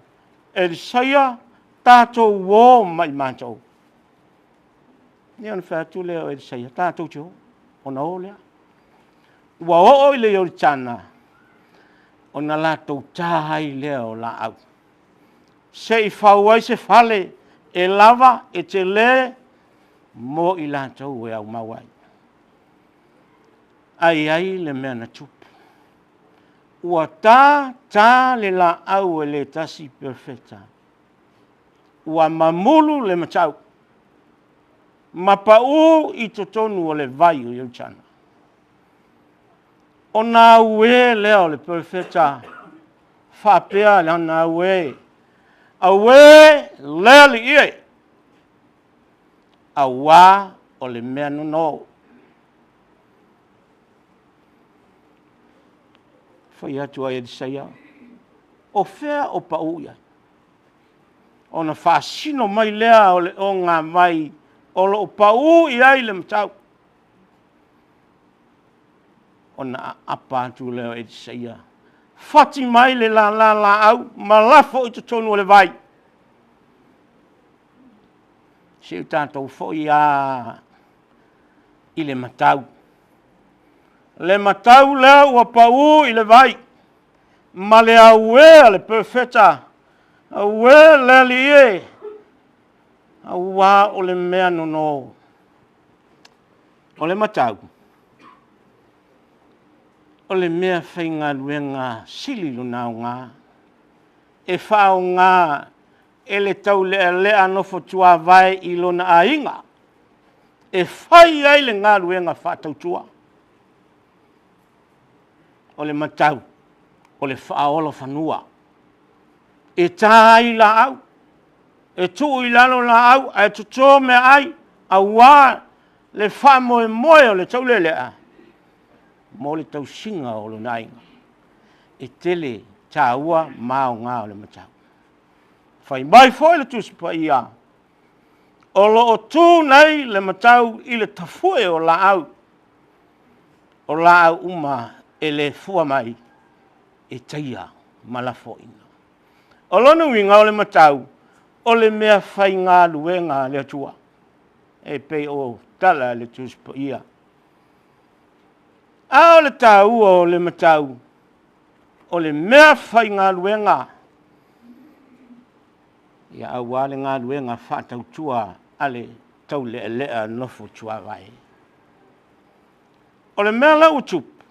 Elisaia, tatou o ma i matou. Ia ona fai atu lea o Elisaia, tatou te o, ona o lea. Ua oo i le Ioritana, ona latou ta ai lea o laau. Se i fau ai se fale e lava, e tele, mo i latou e aumau ai. Ae i ai le mea na tupu. Ua ta ta le laau e le tasi perofeta. Ua mamulu le matau ma pau i totonu o le vai o Ioritana. Ona auē lea o le perofeta faapea lana auē, Auē le Alii e! Auā o le mea nono. Fai atu ai Elisaia, O fea o pau i ai? Ona faasino mai lea o le ogavai o lo o pau i ai le matau. Ona aapa atu lea o Elisaia, fati mai le lala laau ma lafo i totonu o le vai. Se i tatou foi lava i le matau. Le matau lea ua pau i le vai, ma le auē a le perofeta, Auē le Alii e, auā o le mea nono. O le matau, o le mea faigaluega sili lona aoga, e faaaoga e le taulealea nofo tuavae i lona aiga e fai ai le galuega faatautua. O le matau, o le faaola fanua. E ta ai laau, e tuu i lalo laau ae toto meaai aua le faamoemoe o le taulealea mo le tausiga o lona aiga. E tele taua ma aoga o le matau. Fai mai foi le Tusi Paia, o lo o tu nei le matau i le tafue o laau, o laau uma e le fua mai e taia ma lafoaiina. O lona uiga o le matau, o le mea faigaluega a le Atua, e pei o tala a le Tusi Paia. A o le taua o le matau, o le mea faigaluega, ia aua le galuega faatautua a le taulealea nofo tuavae. O le mea la ua tupu,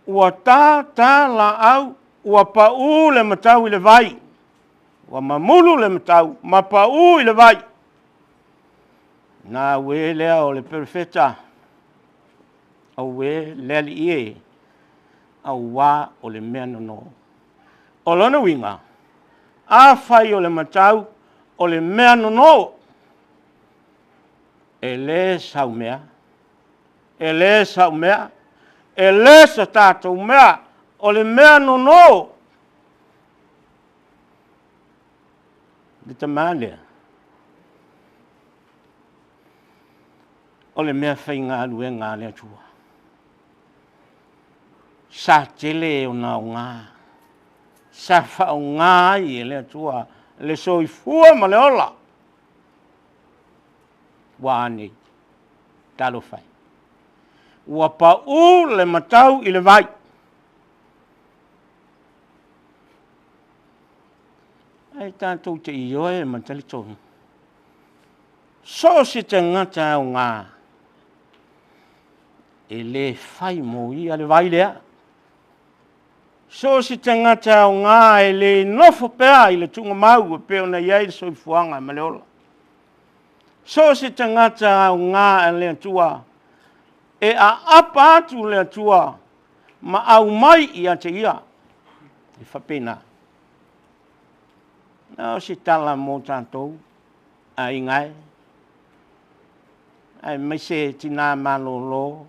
ua ta ta laau, ua pau le matau i le vai, ua mamulu le matau ma pau i le vai. Na auē lea o le perofeta, auē le Alii e, auā o le mea nono. O lona uiga, afai o le matau o le mea nono, e le sau mea, e le sau mea, e le so tatou mea, o le mea nono. Le tama lea, o le mea faigaluega a le Atua. Sa tele ona aoga, sa faaaoga ai e le Atua le soifua ma le ola. Ua a nei? Talofa e. Ua pau le matau i le vai. Ae tatou te ioe ma talitonu, so o se tagata aoga, e le fai mo ia le vai lea. So o se tagata aoga e le nofo pea i le tuugamau e pei ona i ai le soifuaga ma le ola. So o se tagata aoga a le Atua, e aapa atu le Atua ma aumai ia te ia. E faapena. Na o se tala mo tatou, aiga e, aemaise tinā malolo,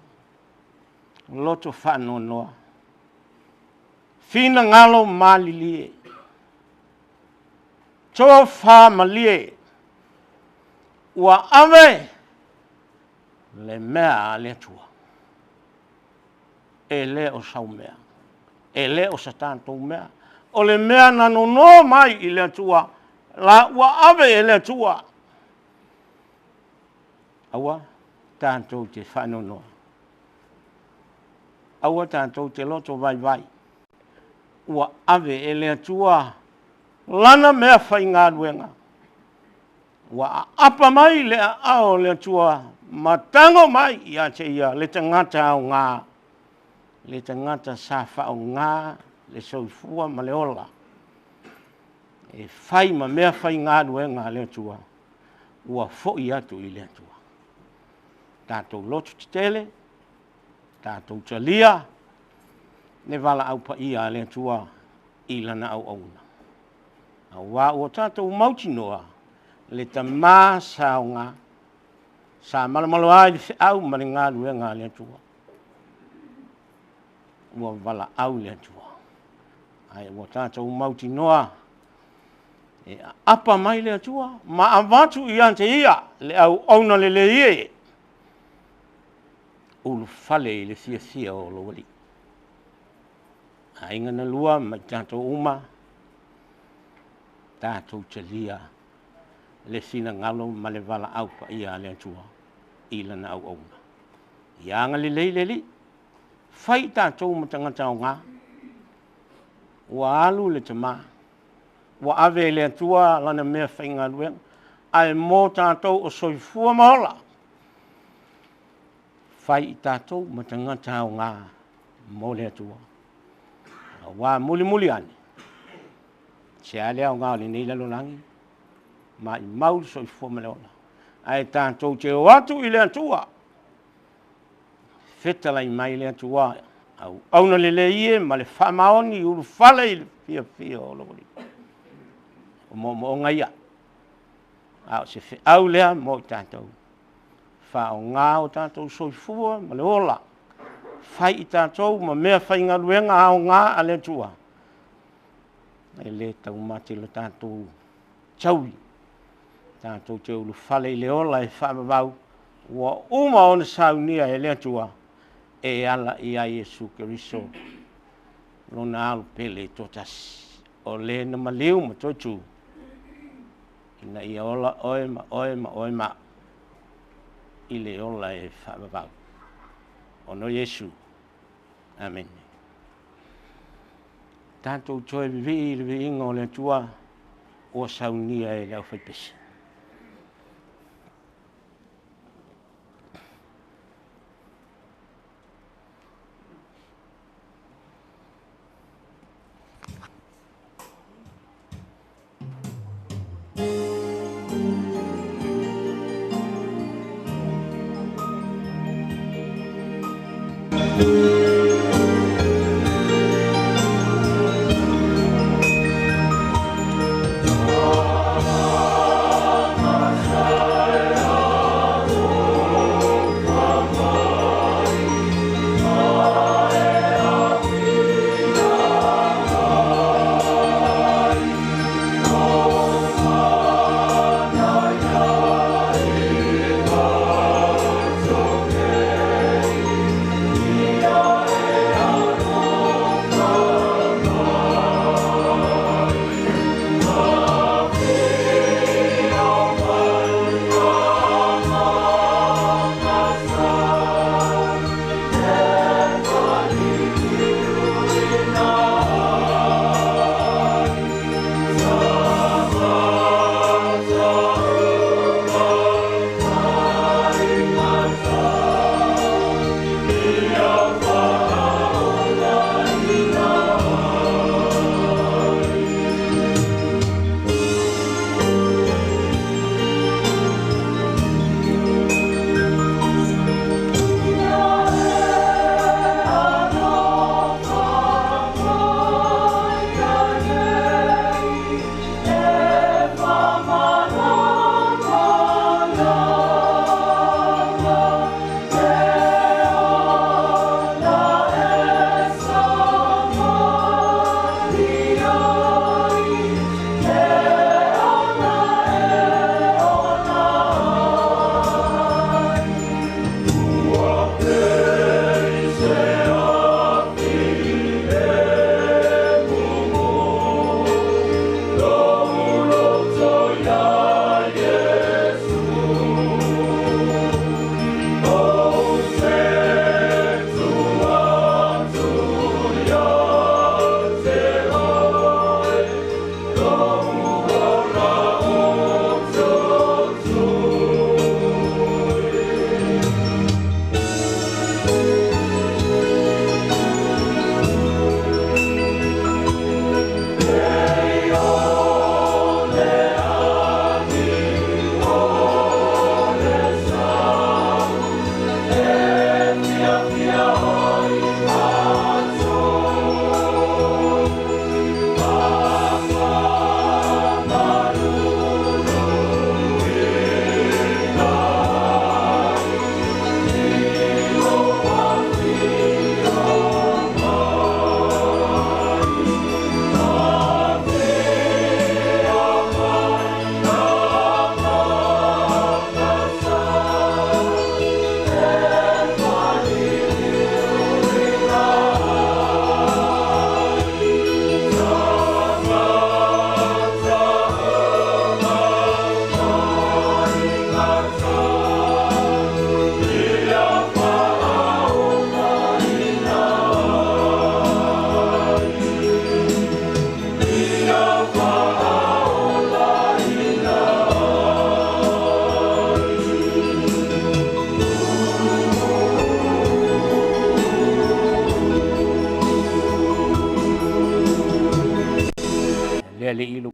loto faanoanoa, finagalo malilie, tofa malie, ua ave le mea a le Atua. E le o sau mea, e le o sa tatou mea. O le mea na nono mai i le Atua, la ua ave e le Atua. Aua tatou te faanoanoa. Aua tatou te loto vaivai. Ua ave e le Atua lana mea faigaluega. Ua aapa mai le aao o le Atua ma tago mai ia te ia le tagata aoga, le tagata sa faaaoga le soifua ma le ola e fai ma mea faigaluega a le Atua, ua foi atu i le Atua. Tatou loto tetele, tatou talia le valaau paia a le Atua i lana auauna. Aua ua tatou mautinoa le tamā saoga sa malomaloa i le feau ma le galuega a le Atua. Ua valaau le Atua. Ae ua tatou mautinoa e aapa mai le Atua ma avatu ia te ia le auauna lelei e ulufale i le fiafia o lou Alii. Aiga na lua ma i tatou uma, tatou talia le finagalo ma le valaau paia a le Atua i lana auauna. Ia agalelei le Alii, fai i tatou ma tagata aoga. Ua alu le tama, ua ave e le Atua lana mea faigaluega, ae mo tatou o soifua ma ola, fai i tatou ma tagata aoga mo le Atua. Aua mulimuli ane, se a le aoga o lenei lalolagi, maimau le soifua ma le ola. Ae tatou te o atu i le Atua, fetalai mai le Atua, auauna lelei e ma le faamaoni ulufale i le fiafia o lou Alii. O moomooga ia, a o se feau lea mo i tatou. Faaaoga o tatou soifua ma le ola, fai i tatou ma mea faigaluega aoga a le Atua. E le taumate lo tatou taui, tatou te ulufale i le ola e faavavau, ua uma ona saunia e le Atua e ala ia Iesu Keriso, lona alo pele toatasi, o le na maliu ma toe tu, ina ia ola oe ma oe ma oe ma au i le ola e faavavau. Ona o Iesu. Amene. Tatou toe vivii i le viiga o le Atua ua saunia e le aufaipese.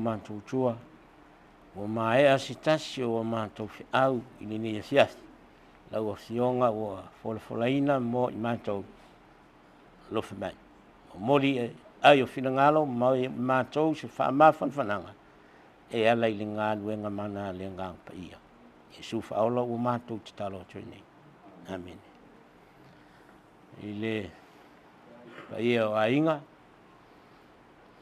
matou Atua, ua maea se tasi o a matou feau i lenei afiafi. Lau Afioga ua folafolaina mo i matou alofa mai. Momoli ai o finagalo ma matou se faamafanafanaga e ala i le galuega mana a le Agaga Paia. Iesu faaola ua matou tatalo atu ai nei. Amene. I le paia o aiga,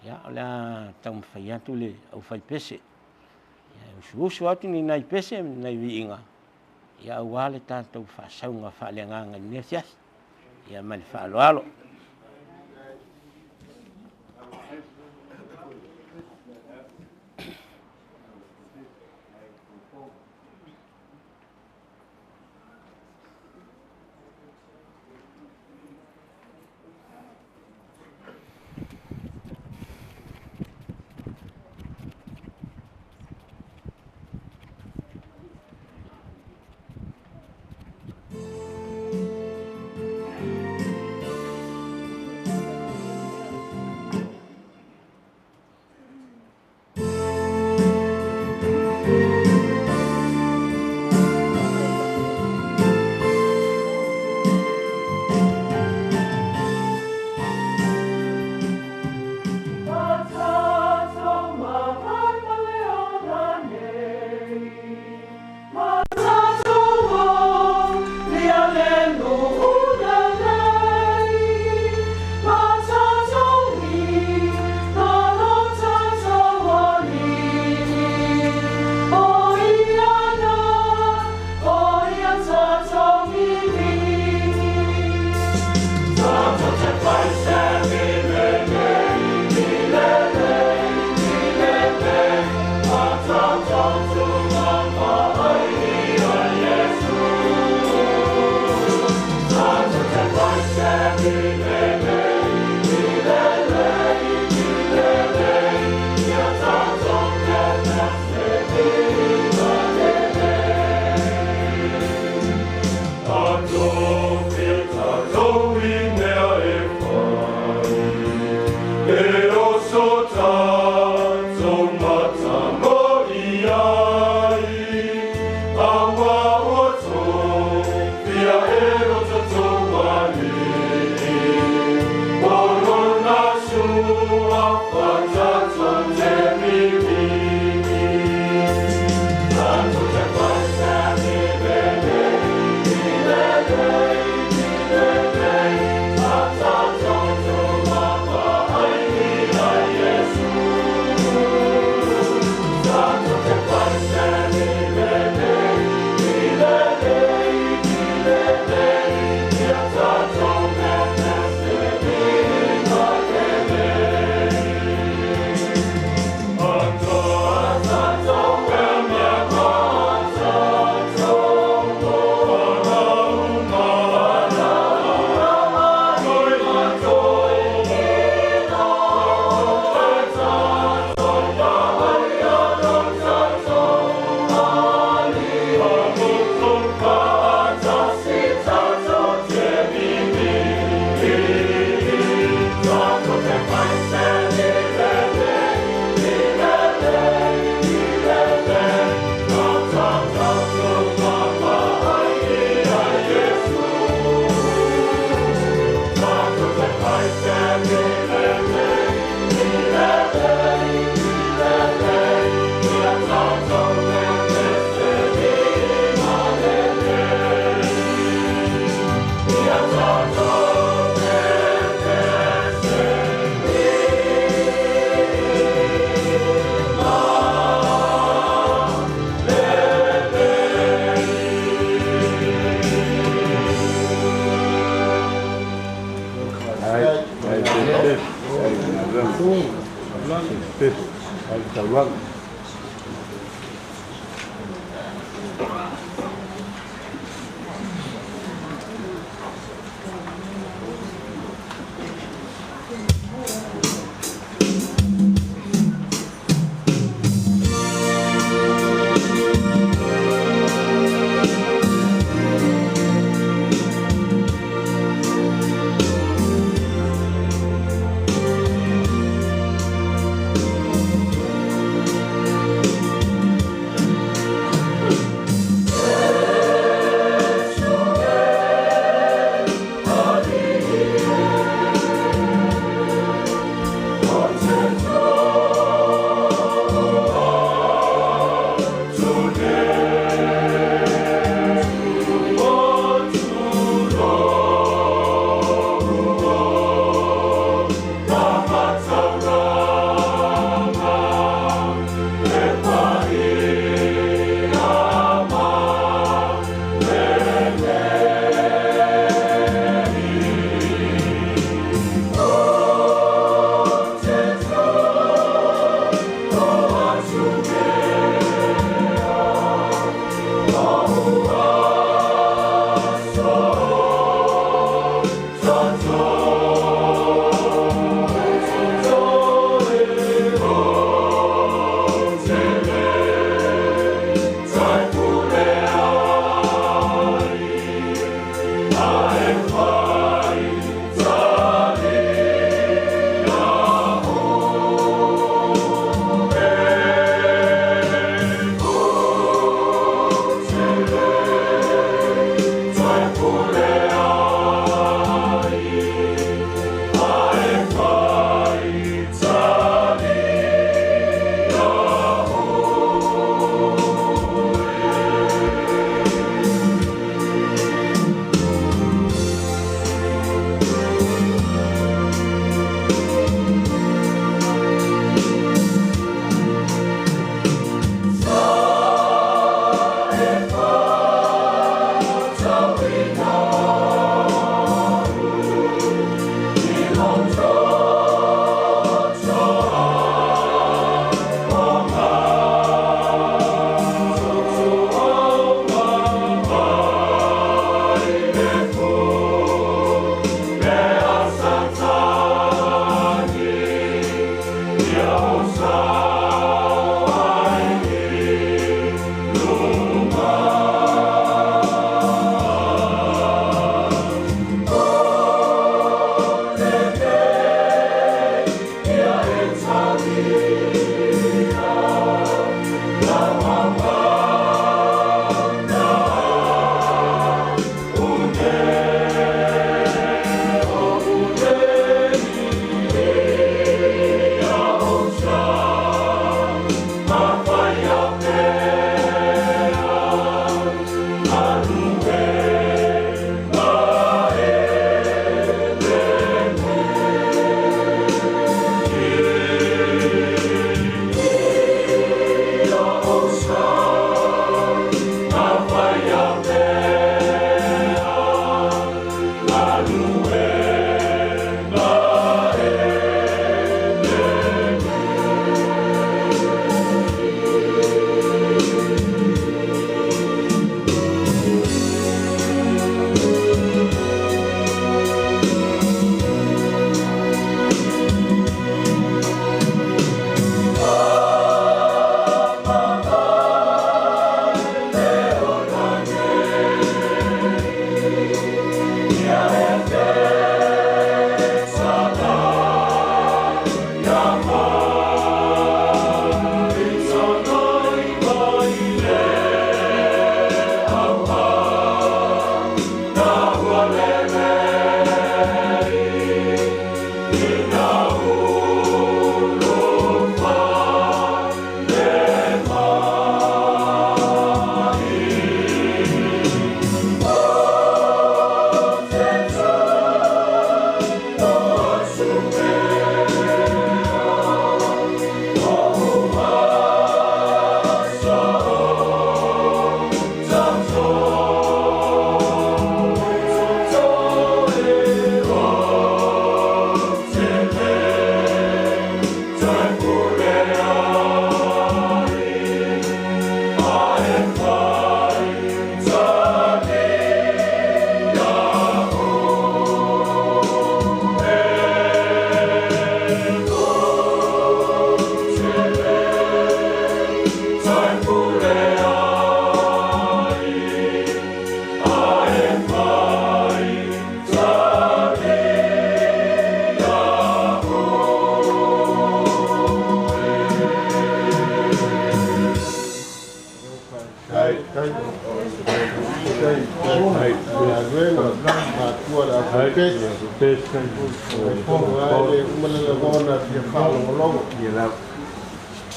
ia, o le a taumafai atu le aufaipese. Ia, e usuusu atu ni nai pese ma ni nai viiga, ia aua le tatou faasauga faaleagaga i lenei afiafi. Ia ma le faaaloalo.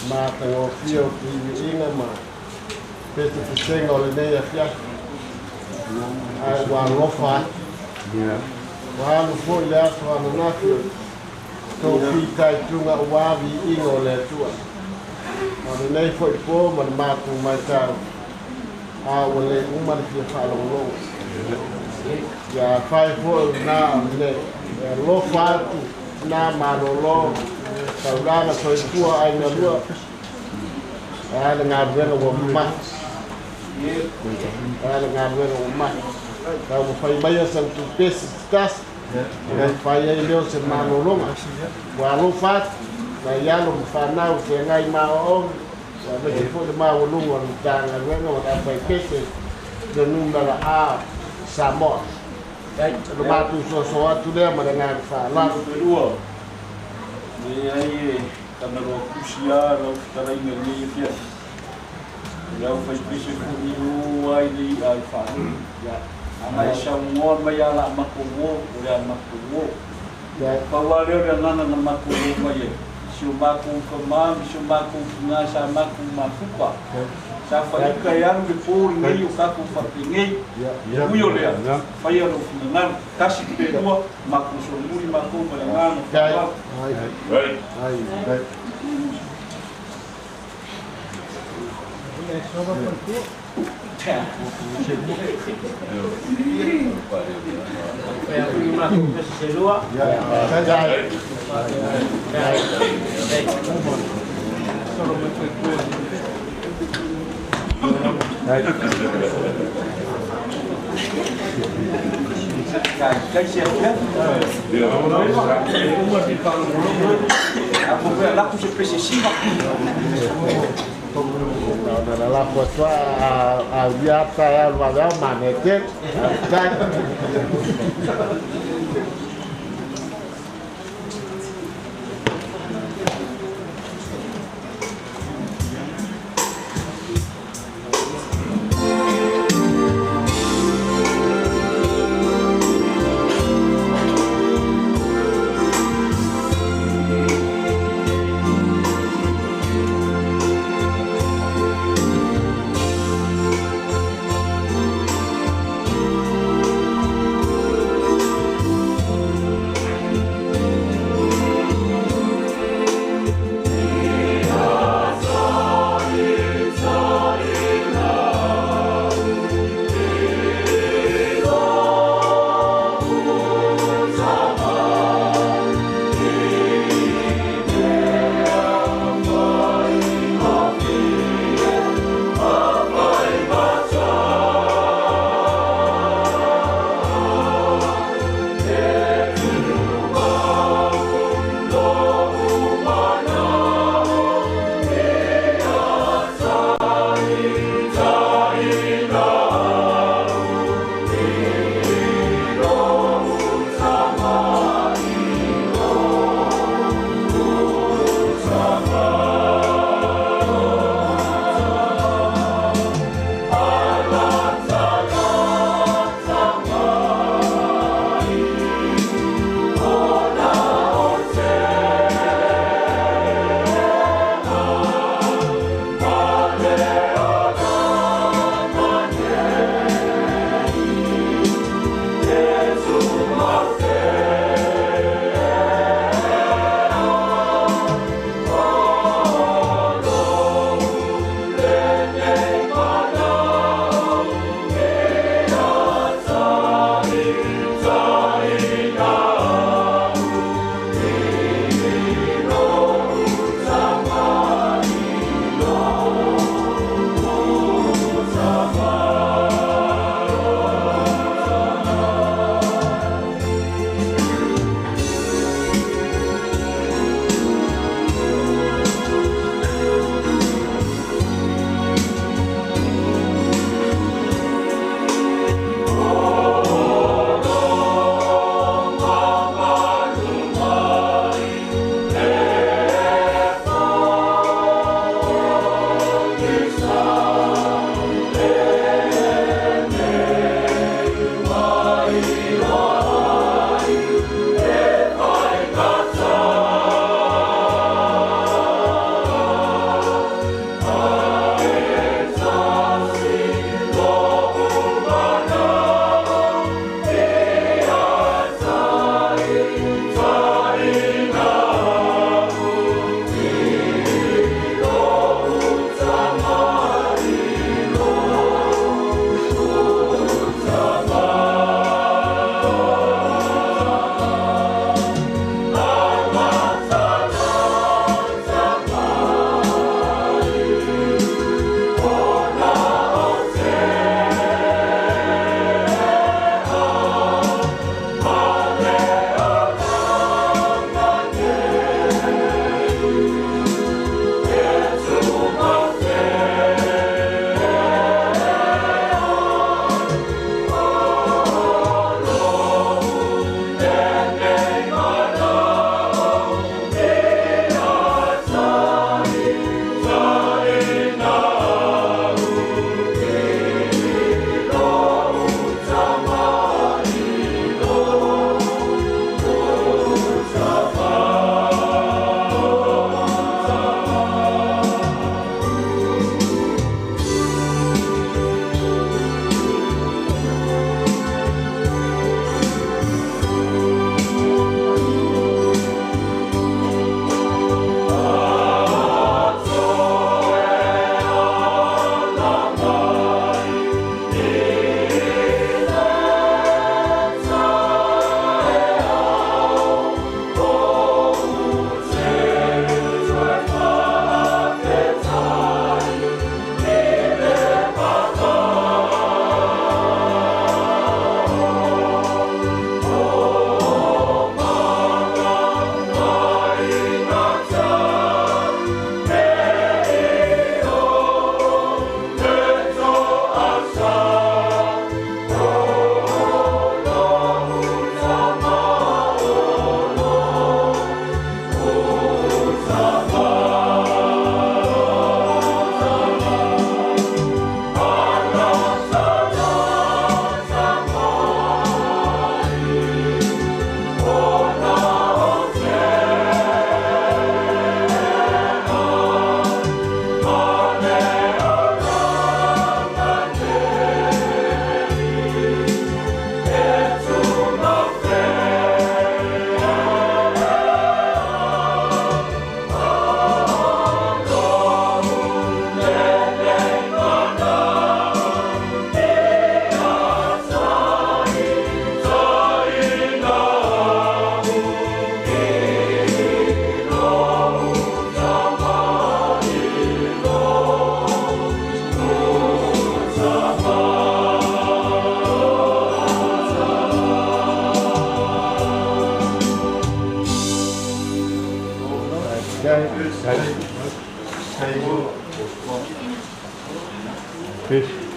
Matagofie o tuiviiga ma pesepesega o lenei afiafi ae ua alofa atu ua alu foʻi le aso ananafi o tou fitaituga uā viiga o le Atua o lenei foʻi pō ma le matou matau a ua lē uma le fia faalogologo ia fai foʻi lenā o lenei e alofa atu na malōlō taulaga soifua aiga lua a le galuega ua mamafi a le galuega ua mamafi taumafai maia sau tupesi tasi e fai ai lea o se malōlōga ua alofa atu nai alo ma fanau feagai maoaoga ua aemaise foʻi le maualuga o le Matagaluega ma le aufaipese le numera a Samoa le matou soasoa atu lea ma le agaga faaaloalo. Leai e tagaloa tusi a lau fetalaiga i lenei afiafi. O le aufaipese foʻi e ō ai le iʻa i faalogo. Ana e saunoa mai a la a matou ō, o le a matou ō. Pau lava lea o le agaga na matou ō mai ai. Si o matou tamā ma si o matou tinā sa matou mafuta. Sa faaiuga e alu le pō lenei o tatou faapenei. Ui o lea, faia lou finagalo, tasi pe lua, matou solomuli matou ma le agaga faaaloalo. Ona lalafo atu a aulia atu taeao i le vaveao manaia tele. Faafetai. Pesi.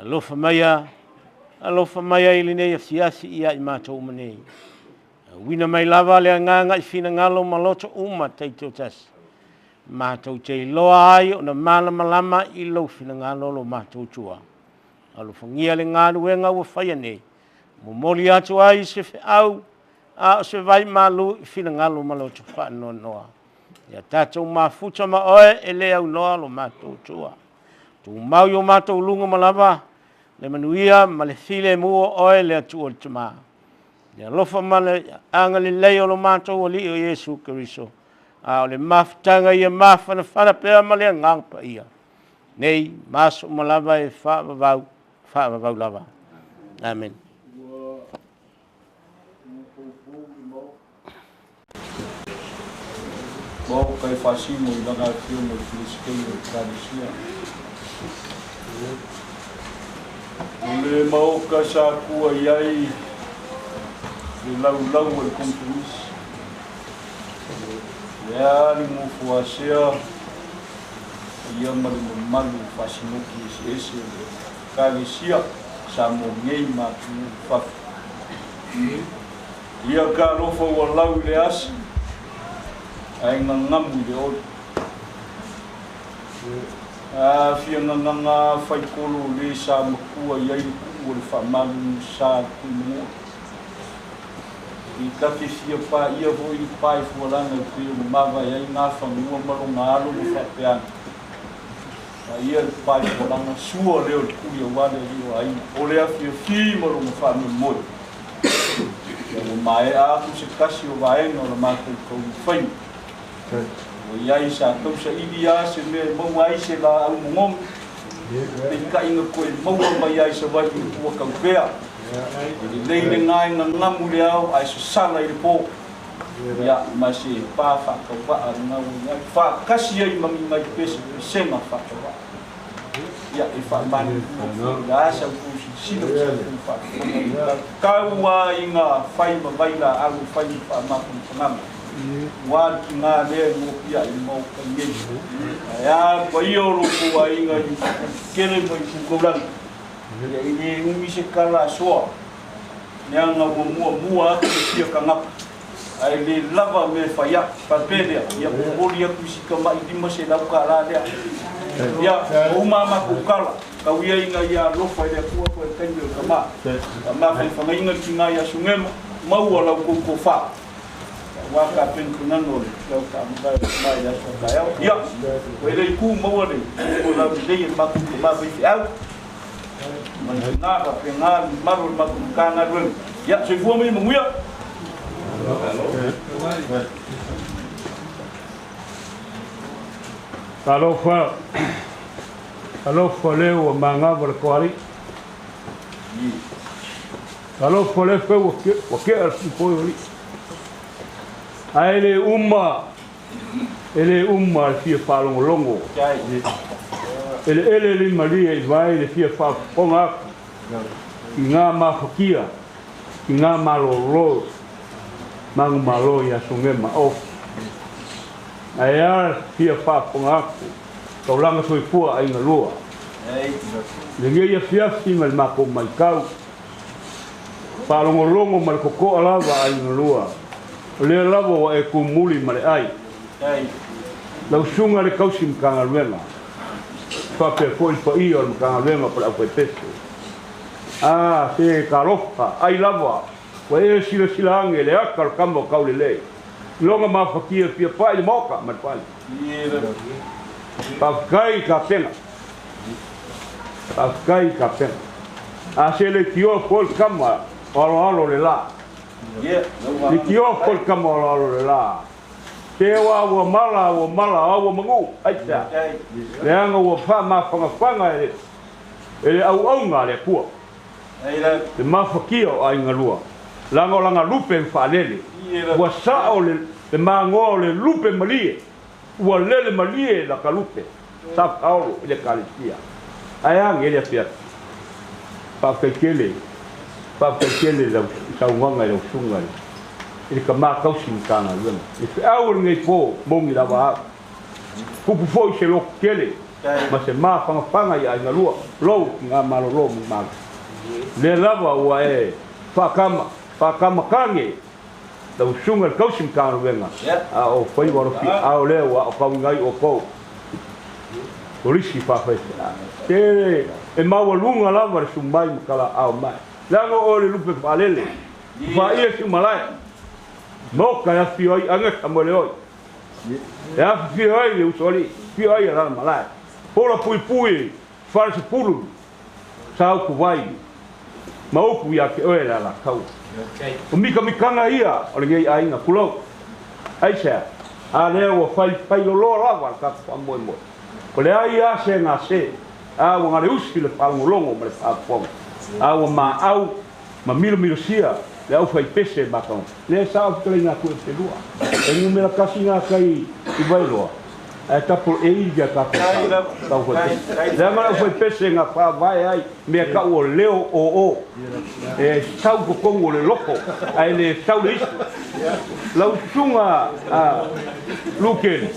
Alofa maia, alofa maia i lenei afiafi ia i matou uma nei. Uina mai lava le agaga i finagalo ma loto uma taitoatasi. Matou te iloa ai ona malamalama i lou finagalo lo matou tua. Alofagia le galuega ua faia nei. Momoli atu ai se feau a o se vai malu i finagalo ma loto faanoanoa. Ia tatou mafuta ma oe e le aunoa lo matou tua. Tumau i o matou luga ma lava, le manuia ma le filemu o oe le Atua o le Tama. Le alofa ma le agalelei o lo matou Alii o Iesu Keriso, a o le mafutaga ia mafanafana pea ma le agaga paia, nei ma aso uma lava e faavavau, faavavau lava. Amen. Maoka e faasino i lana afioga i le Peresetene o Ekalesia. O le maoka sa tua i ai le laulau a le Komutunisi, lea le nofoasea ia ma le mamalu o faasinoki eseese o le Ekalesia Samoa nei ma atunuu i fafo. Ia ka alofa ua lau i le asi, ae gagamu i le oli. A fia gagaga faikolo o le sa matua i ai le kuu o le faamalu sa le tuimanoa. I ta te fia pa ia voi le pae fualanga i pei ona mavae ai ngā fanua ma lona alo ma faapeana. A ia le pae fualanga sua lea o le tui aua le alii o aiga. O le afiafi ma lona faamoemoe. Ia ua maea atu se tasi o vaega o la matou taumafaiga. Ua i ai sa tausaili lava se mea e maua ai se laau mogogi, peitai na toe maua mai ai Savaii i le pua taupea. E lelei lena e gagamu i le ao ae sasala i le po. Ia, ma se pa faatauvaa lena ua i ai, faatasi ai ma ni nai pesepesega faatauvaa. Ia, e faamalulu atu foi, o le a sau tou silasila ma sau tou faafofoga i le tau lava ina fai ma vailaau e fai ma faamafanafanaga, aua le tiga lea e nopiai i le Maota nei. Ae a le paia o lo outou aiga i Ututetele ma Itukaulagi, ia e le umi se tala a soa, leaga ua muamua atu le fia tagata, ae le lava mea e fai ai. Faapea lea, ia momoli atu i si tamai $500 lea. Ia, ua uma a matou tala, tau ia ina ia alofa i le Atua toe taimi o le tama. Faamafanafanaina le tiga ia Sugema, maua la outou tofa. Aua ka penapenano o le lau taamavae o le tama i le aso a taeao. Ia, ua e le itu maua le o laulelei e le matou tama faifeau. Ma le tina faapena le mamalu o le matou Matagaluega. Ia, soifua ma ia manuia. Talofa, talofa lea ua magava le toalii. Talofa lea feu ua kea le pipoi o alii. Ae le uma, e le uma le fia faalogologo. Eleele limalie i vae le fia faafofoga atu i ngā mafatia, i ngā malolo, manumalo ia Sogema Ofi. Ae a le fia faafofoga atu, taulaga soifua aiga lua. Lenei afiafi ma le matou matau, faalogologo ma le totoa lava aiga lua, o lea lava ua e tumuli ma le ai. Lau susuga le tausi Matagaluega, faapea foi le paia o le Matagaluega po o le aufaipese. A, se talofa, ai lava, ua e silasila ane i le ata o le tama o Taulelei, i lona mafatia fia pai i le maota ma le fale. Faafetai i Kapena. Faafetai i Kapena. A se leitioa foi le tama o aloalo o le la. Leitioa foi le tama o aloalo o le la. Se ua ua mala, ua mala, ua manu, aisea? Leaga ua faamafagafaga e le auauna a le Atua. Le mafatia o aiga lua, leaga o lana lupe ua faalele. Ua sao le magoa o le lupe malie, ua lele malie laka lupe, sa faaolo i le Ekalesia. Ae a le afiafi? Faafetai tele, faafetai tele i lau saunoaga i lau susuga i le tama tausi Matagaluega. Le feau o lenei po, moni lava au. Tupu foi se loto tele ma se mafanafana i aiga lua, lou ki ngā malolo ma malo. Lea lava ua e faakama, faakamakage lau susuga i le tausi Matagaluega, a o faiva o le fiao lea ua aokauina ai outou. Kolisi faafaifeau. Te e maualuga lava le sumai ma talaau mai. Leaga o oe le lupe faalele, faia si malae. Maoka e afifio ai Agesa mo le oi. E afifio ai le usoalii, afifio ai alala malae. Pola puipui, fale sepulu, sa upu vai, ma upu ia te oe le alataua. O mikamikaga ia o lenei aiga, tulou. Aisea? A lea ua faifai loloa lava le tatou faamoemoe. O le ai a se gase, a ua galeusi le faalogologo ma le faafofoga, a ua maau ma milomilosia le aufaipese matagofie. Lea sa ou fetalaiga atu e pelua. E numera tasi ngā kai i Vailoa, ae tapo e i ia tatou tau aufaipese. Leaga le aufaipese na faavae ai mea tau o leo o o. E sau i totonu o le loko, ae le sau le isu. Lau susuga a Lukeni,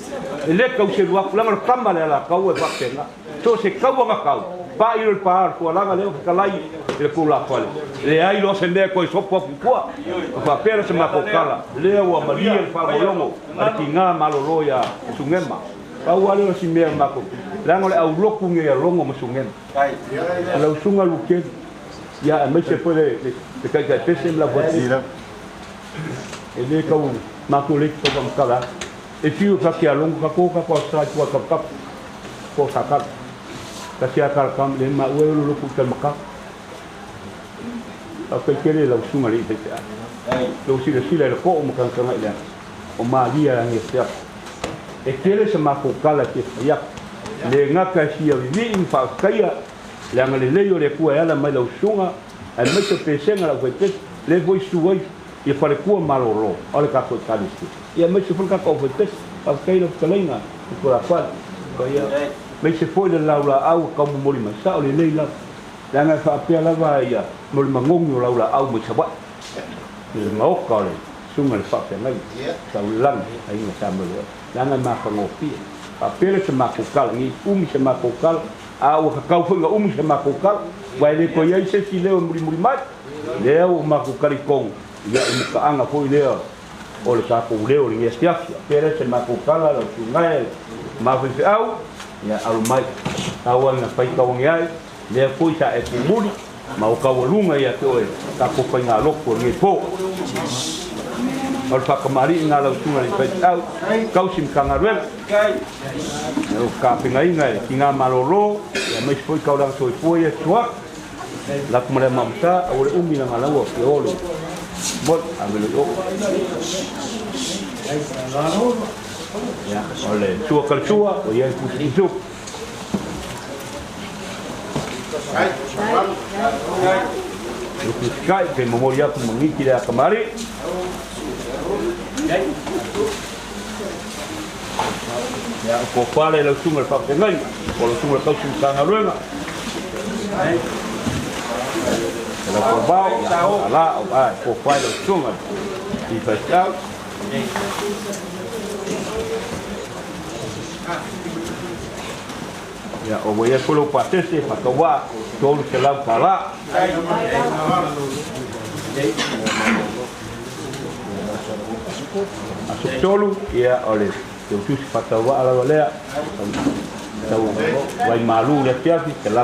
e le tau selu atu, leaga o le tama le alataua e faapena. So o se taua na tau, pa'i le pa o le tualaga lea o fetalai i le tulafale. E leai loa se mea e toe sopo atu i tua. Ua faapea lea se matou tala, lea ua malie le faalogologo a le tiga malolo ia Sugema. Pau lava lea o si mea matou, leaga o le aulotu nei a Logo ma Sugema. Lau susuga Lukeni, ia aemaise foi le taitaipese ma le aufaipese. E le tau matou le tau faamatala atu. E fiu e fake a Logo tatou tatou aso sa i tua i Taputapu. Ko sa kala. Kasi a kala kam le ma ue ulu luku tel maka. Au kai kele lau susuga le i faifeau. Lou silasila i le koo ma kagakaga i le ata. O Malia e agi ese atu. E tele sa matou kala e fia fai atu. Le gata e sia vivii ma faafetaia le agalelei o le Atua e ala mai lau susuga Ae maise o pesega le aufaipese lea foi susu ai ia falekua ma malōlō o le tatou Ekalesia, ia aemaise foi le tatou aufaipese. Faafetai i lau fetalaiga i tulafale ia aemaise foi le laulaau ua taumomoli mai, sao lelei lava, leaga e faapea lava ia mo le magogi o laulaau mai Savaii i le maota o le susuga i le faafeagaiga Saulelagi aiga Sa Maloe, leaga e matagofie. Faapea lea se matou tala, nei umi se matou tala, a ua tatau foi ona umi se matou tala, aua e le toe i ai se isi leo e mulimuli mai. Lea ua matou talitonu, ia o le mutaaga foi lea o le tatou leo i lenei afiafi. Faapea lea se matou tala lau susuga e mafaifeau, ia alo mai, tau ina faitau ane ai, lea foi sa e tumuli ma o taualuga ia te oe tatou faigalotu o lenei po. O le faatamalii lena lau susuga i le faifeau, tausi Matagaluega, o tapenaina e tina malōlō, aemaise foi taulaga soifua ia e tutuaga. Latu ma le amamata, aua le umi leaga laua ke o le moli, ave loa i o. Ia, o le sua kalesua, o ia i pusi pisupu. Luku sikai, pe momoli atu magiti le akamali. Ia, o kofale lau susuga i le faafeagaiga, o lau susuga i le tausi Matagaluega. E lau kobao, ia, ala, o ai, kofale lau susuga i faifeau. Ia, o ua i ai foi lou pasese, faatauaa, $300. Aso tolu, ia, o le teutusi faatauvaa lava lea, tau vai malu le afiafi, $100.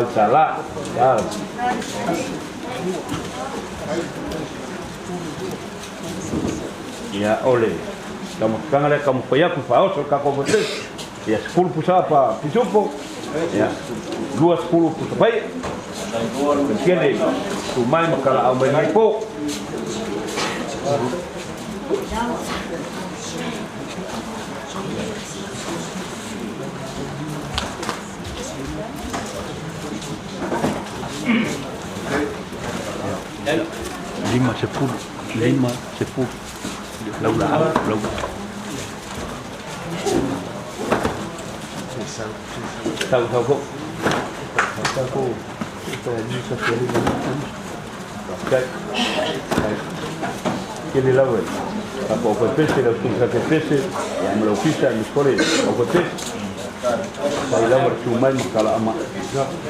Ia, o le taumafataga lea taumafai atu faaoso le tatou pasese. Ia, 10 pusa pa pisupo, ia, 20 pusa paia. Tele tu mai ma kala au mai nei po. 50, 50, lau laau, lau. Sau, sau fo. Sau fo. Faafetai. Tele lava e tatou aufaipese, lau susuga faipese, ia ma le ofisa aemaise foi le aufaipese. Faafetai lava le tu mai ma tala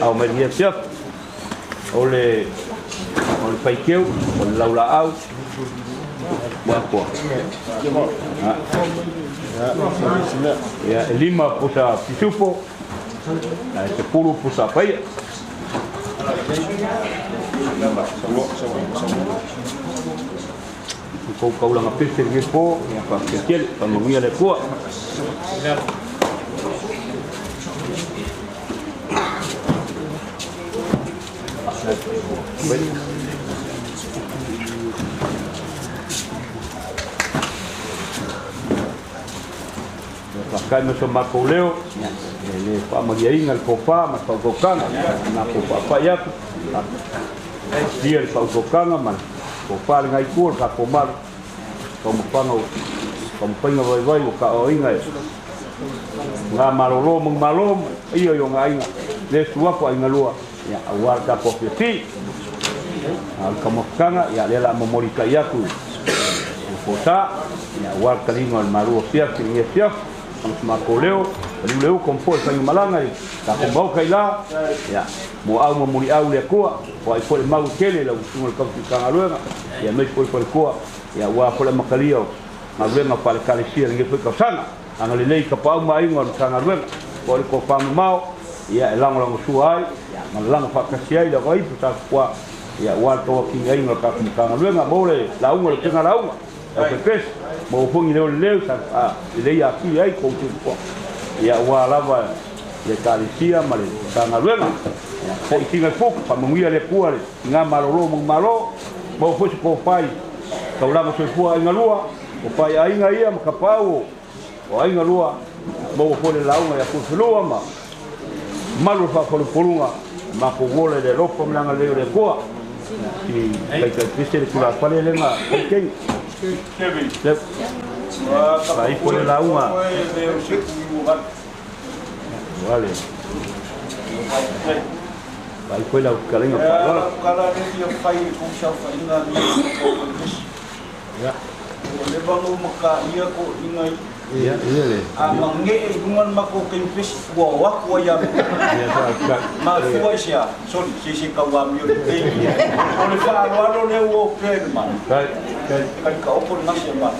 ao mai lenei afiafi. O le faiteu, o le laulaau, ua atoa. Ia, e 5 pusa pisupo, ae 10 pusa paia. Kou kaulanga pese lenei po, ia faafetai tele, faamanuia le Atua. Faafetai mo so matou leo, e le faamaliaina le tofa ma le faautautaga, na matou faapai atu, lia le faautautaga ma le tofa le ngai tua le tatou malu, taumafaiga vaivai ua taoaina e ngā malōlō ma malo, ia i o ngā aiga, le suafu aiga lua, ia, aua le tatou afiafi. A o le taumafataga, ia, lea la momoli kai atu i fōtā, ia, aua le taliga o le malu afiafi lenei afiafi, ma se matou leo, paliu le uka ma foi le faigamalaga i tatou maoka i la, ia, mo au ma muliau le Atua, o ai foi le mau tele lau susuga i le tausi Matagaluega, ia, aemaise foi le faletua, ia, aua foi le amatalia o galuega faale-Ekalesia lenei foi tausaga. Agalelei ka paau ma aiga o le Matagaluega, po o le tofa mamao, ia, e lagolagosua ai, ia, ma le lago faatasi ai le avaipu sa kua, ia, ua le tauakigaina o le tatou Matagaluega, mo le lauga le tega lauga, au pepesi, mo fongi leo le leo, sa lelei atili ai kou tupua. Ia, ua lava le Ekalesia ma le Matagaluega, ia, foi tinga i fuku, faamanuia le Atua le ngā malōlō ma malo, mo foi se kofai, taulaga soifua aiga lua, o pai aiga ia ma kapau o aiga lua, mo foi le lauga ia kufelua ma malu le faafalupoluga, ma ko wola le lofa ma langa leo le Atua. I faitaipese le tulafale lea na faitei. Lep. Faaifo le lauga. Wale. Faaifo lau fetalaiga faaaloalo. Kala le fia fai i kou saofaiga ni o faipese. Ua leva ona ou makaia toeaiina ia. Ia, ia le. A magee i luga le matou kemipesi, ua o atu ai lava. Mafua i se a? Soli, se se tau amio lelei. O le faaaloalo lea ua opea i le Malo. Kalikaopo le gasi a le Malo.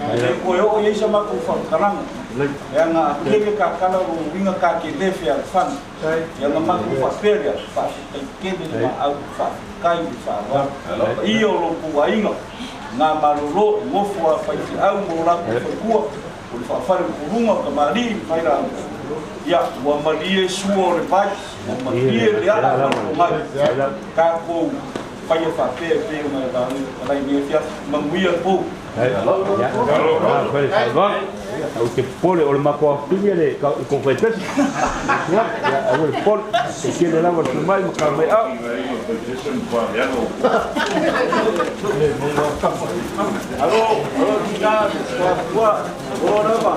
E le toe oo i ai sa matou faamatalaga. Leaga a tele kakala o lona uiga ta te le fealofani. Ia ona matou faapea lea, faafetai tele le maau, faafetai le faaaloalo. Le paia o lo outou aiga, na malolo i nofo a faifeau ma o latou faletua, o le faafaletuluga o tamalii ma failauga. Ia, ua malie sua o le vai, ua malie le aa o le tomai. Tatou faia faapea e pei ona e lauga ai i lenei afiafi. Manuia le pou. Ou te popole o le matou afafine le kofaipesi. Ia, aua le popole. E tele lava le tumai ma ka mai au. Alo, alo tina, tua, o lava.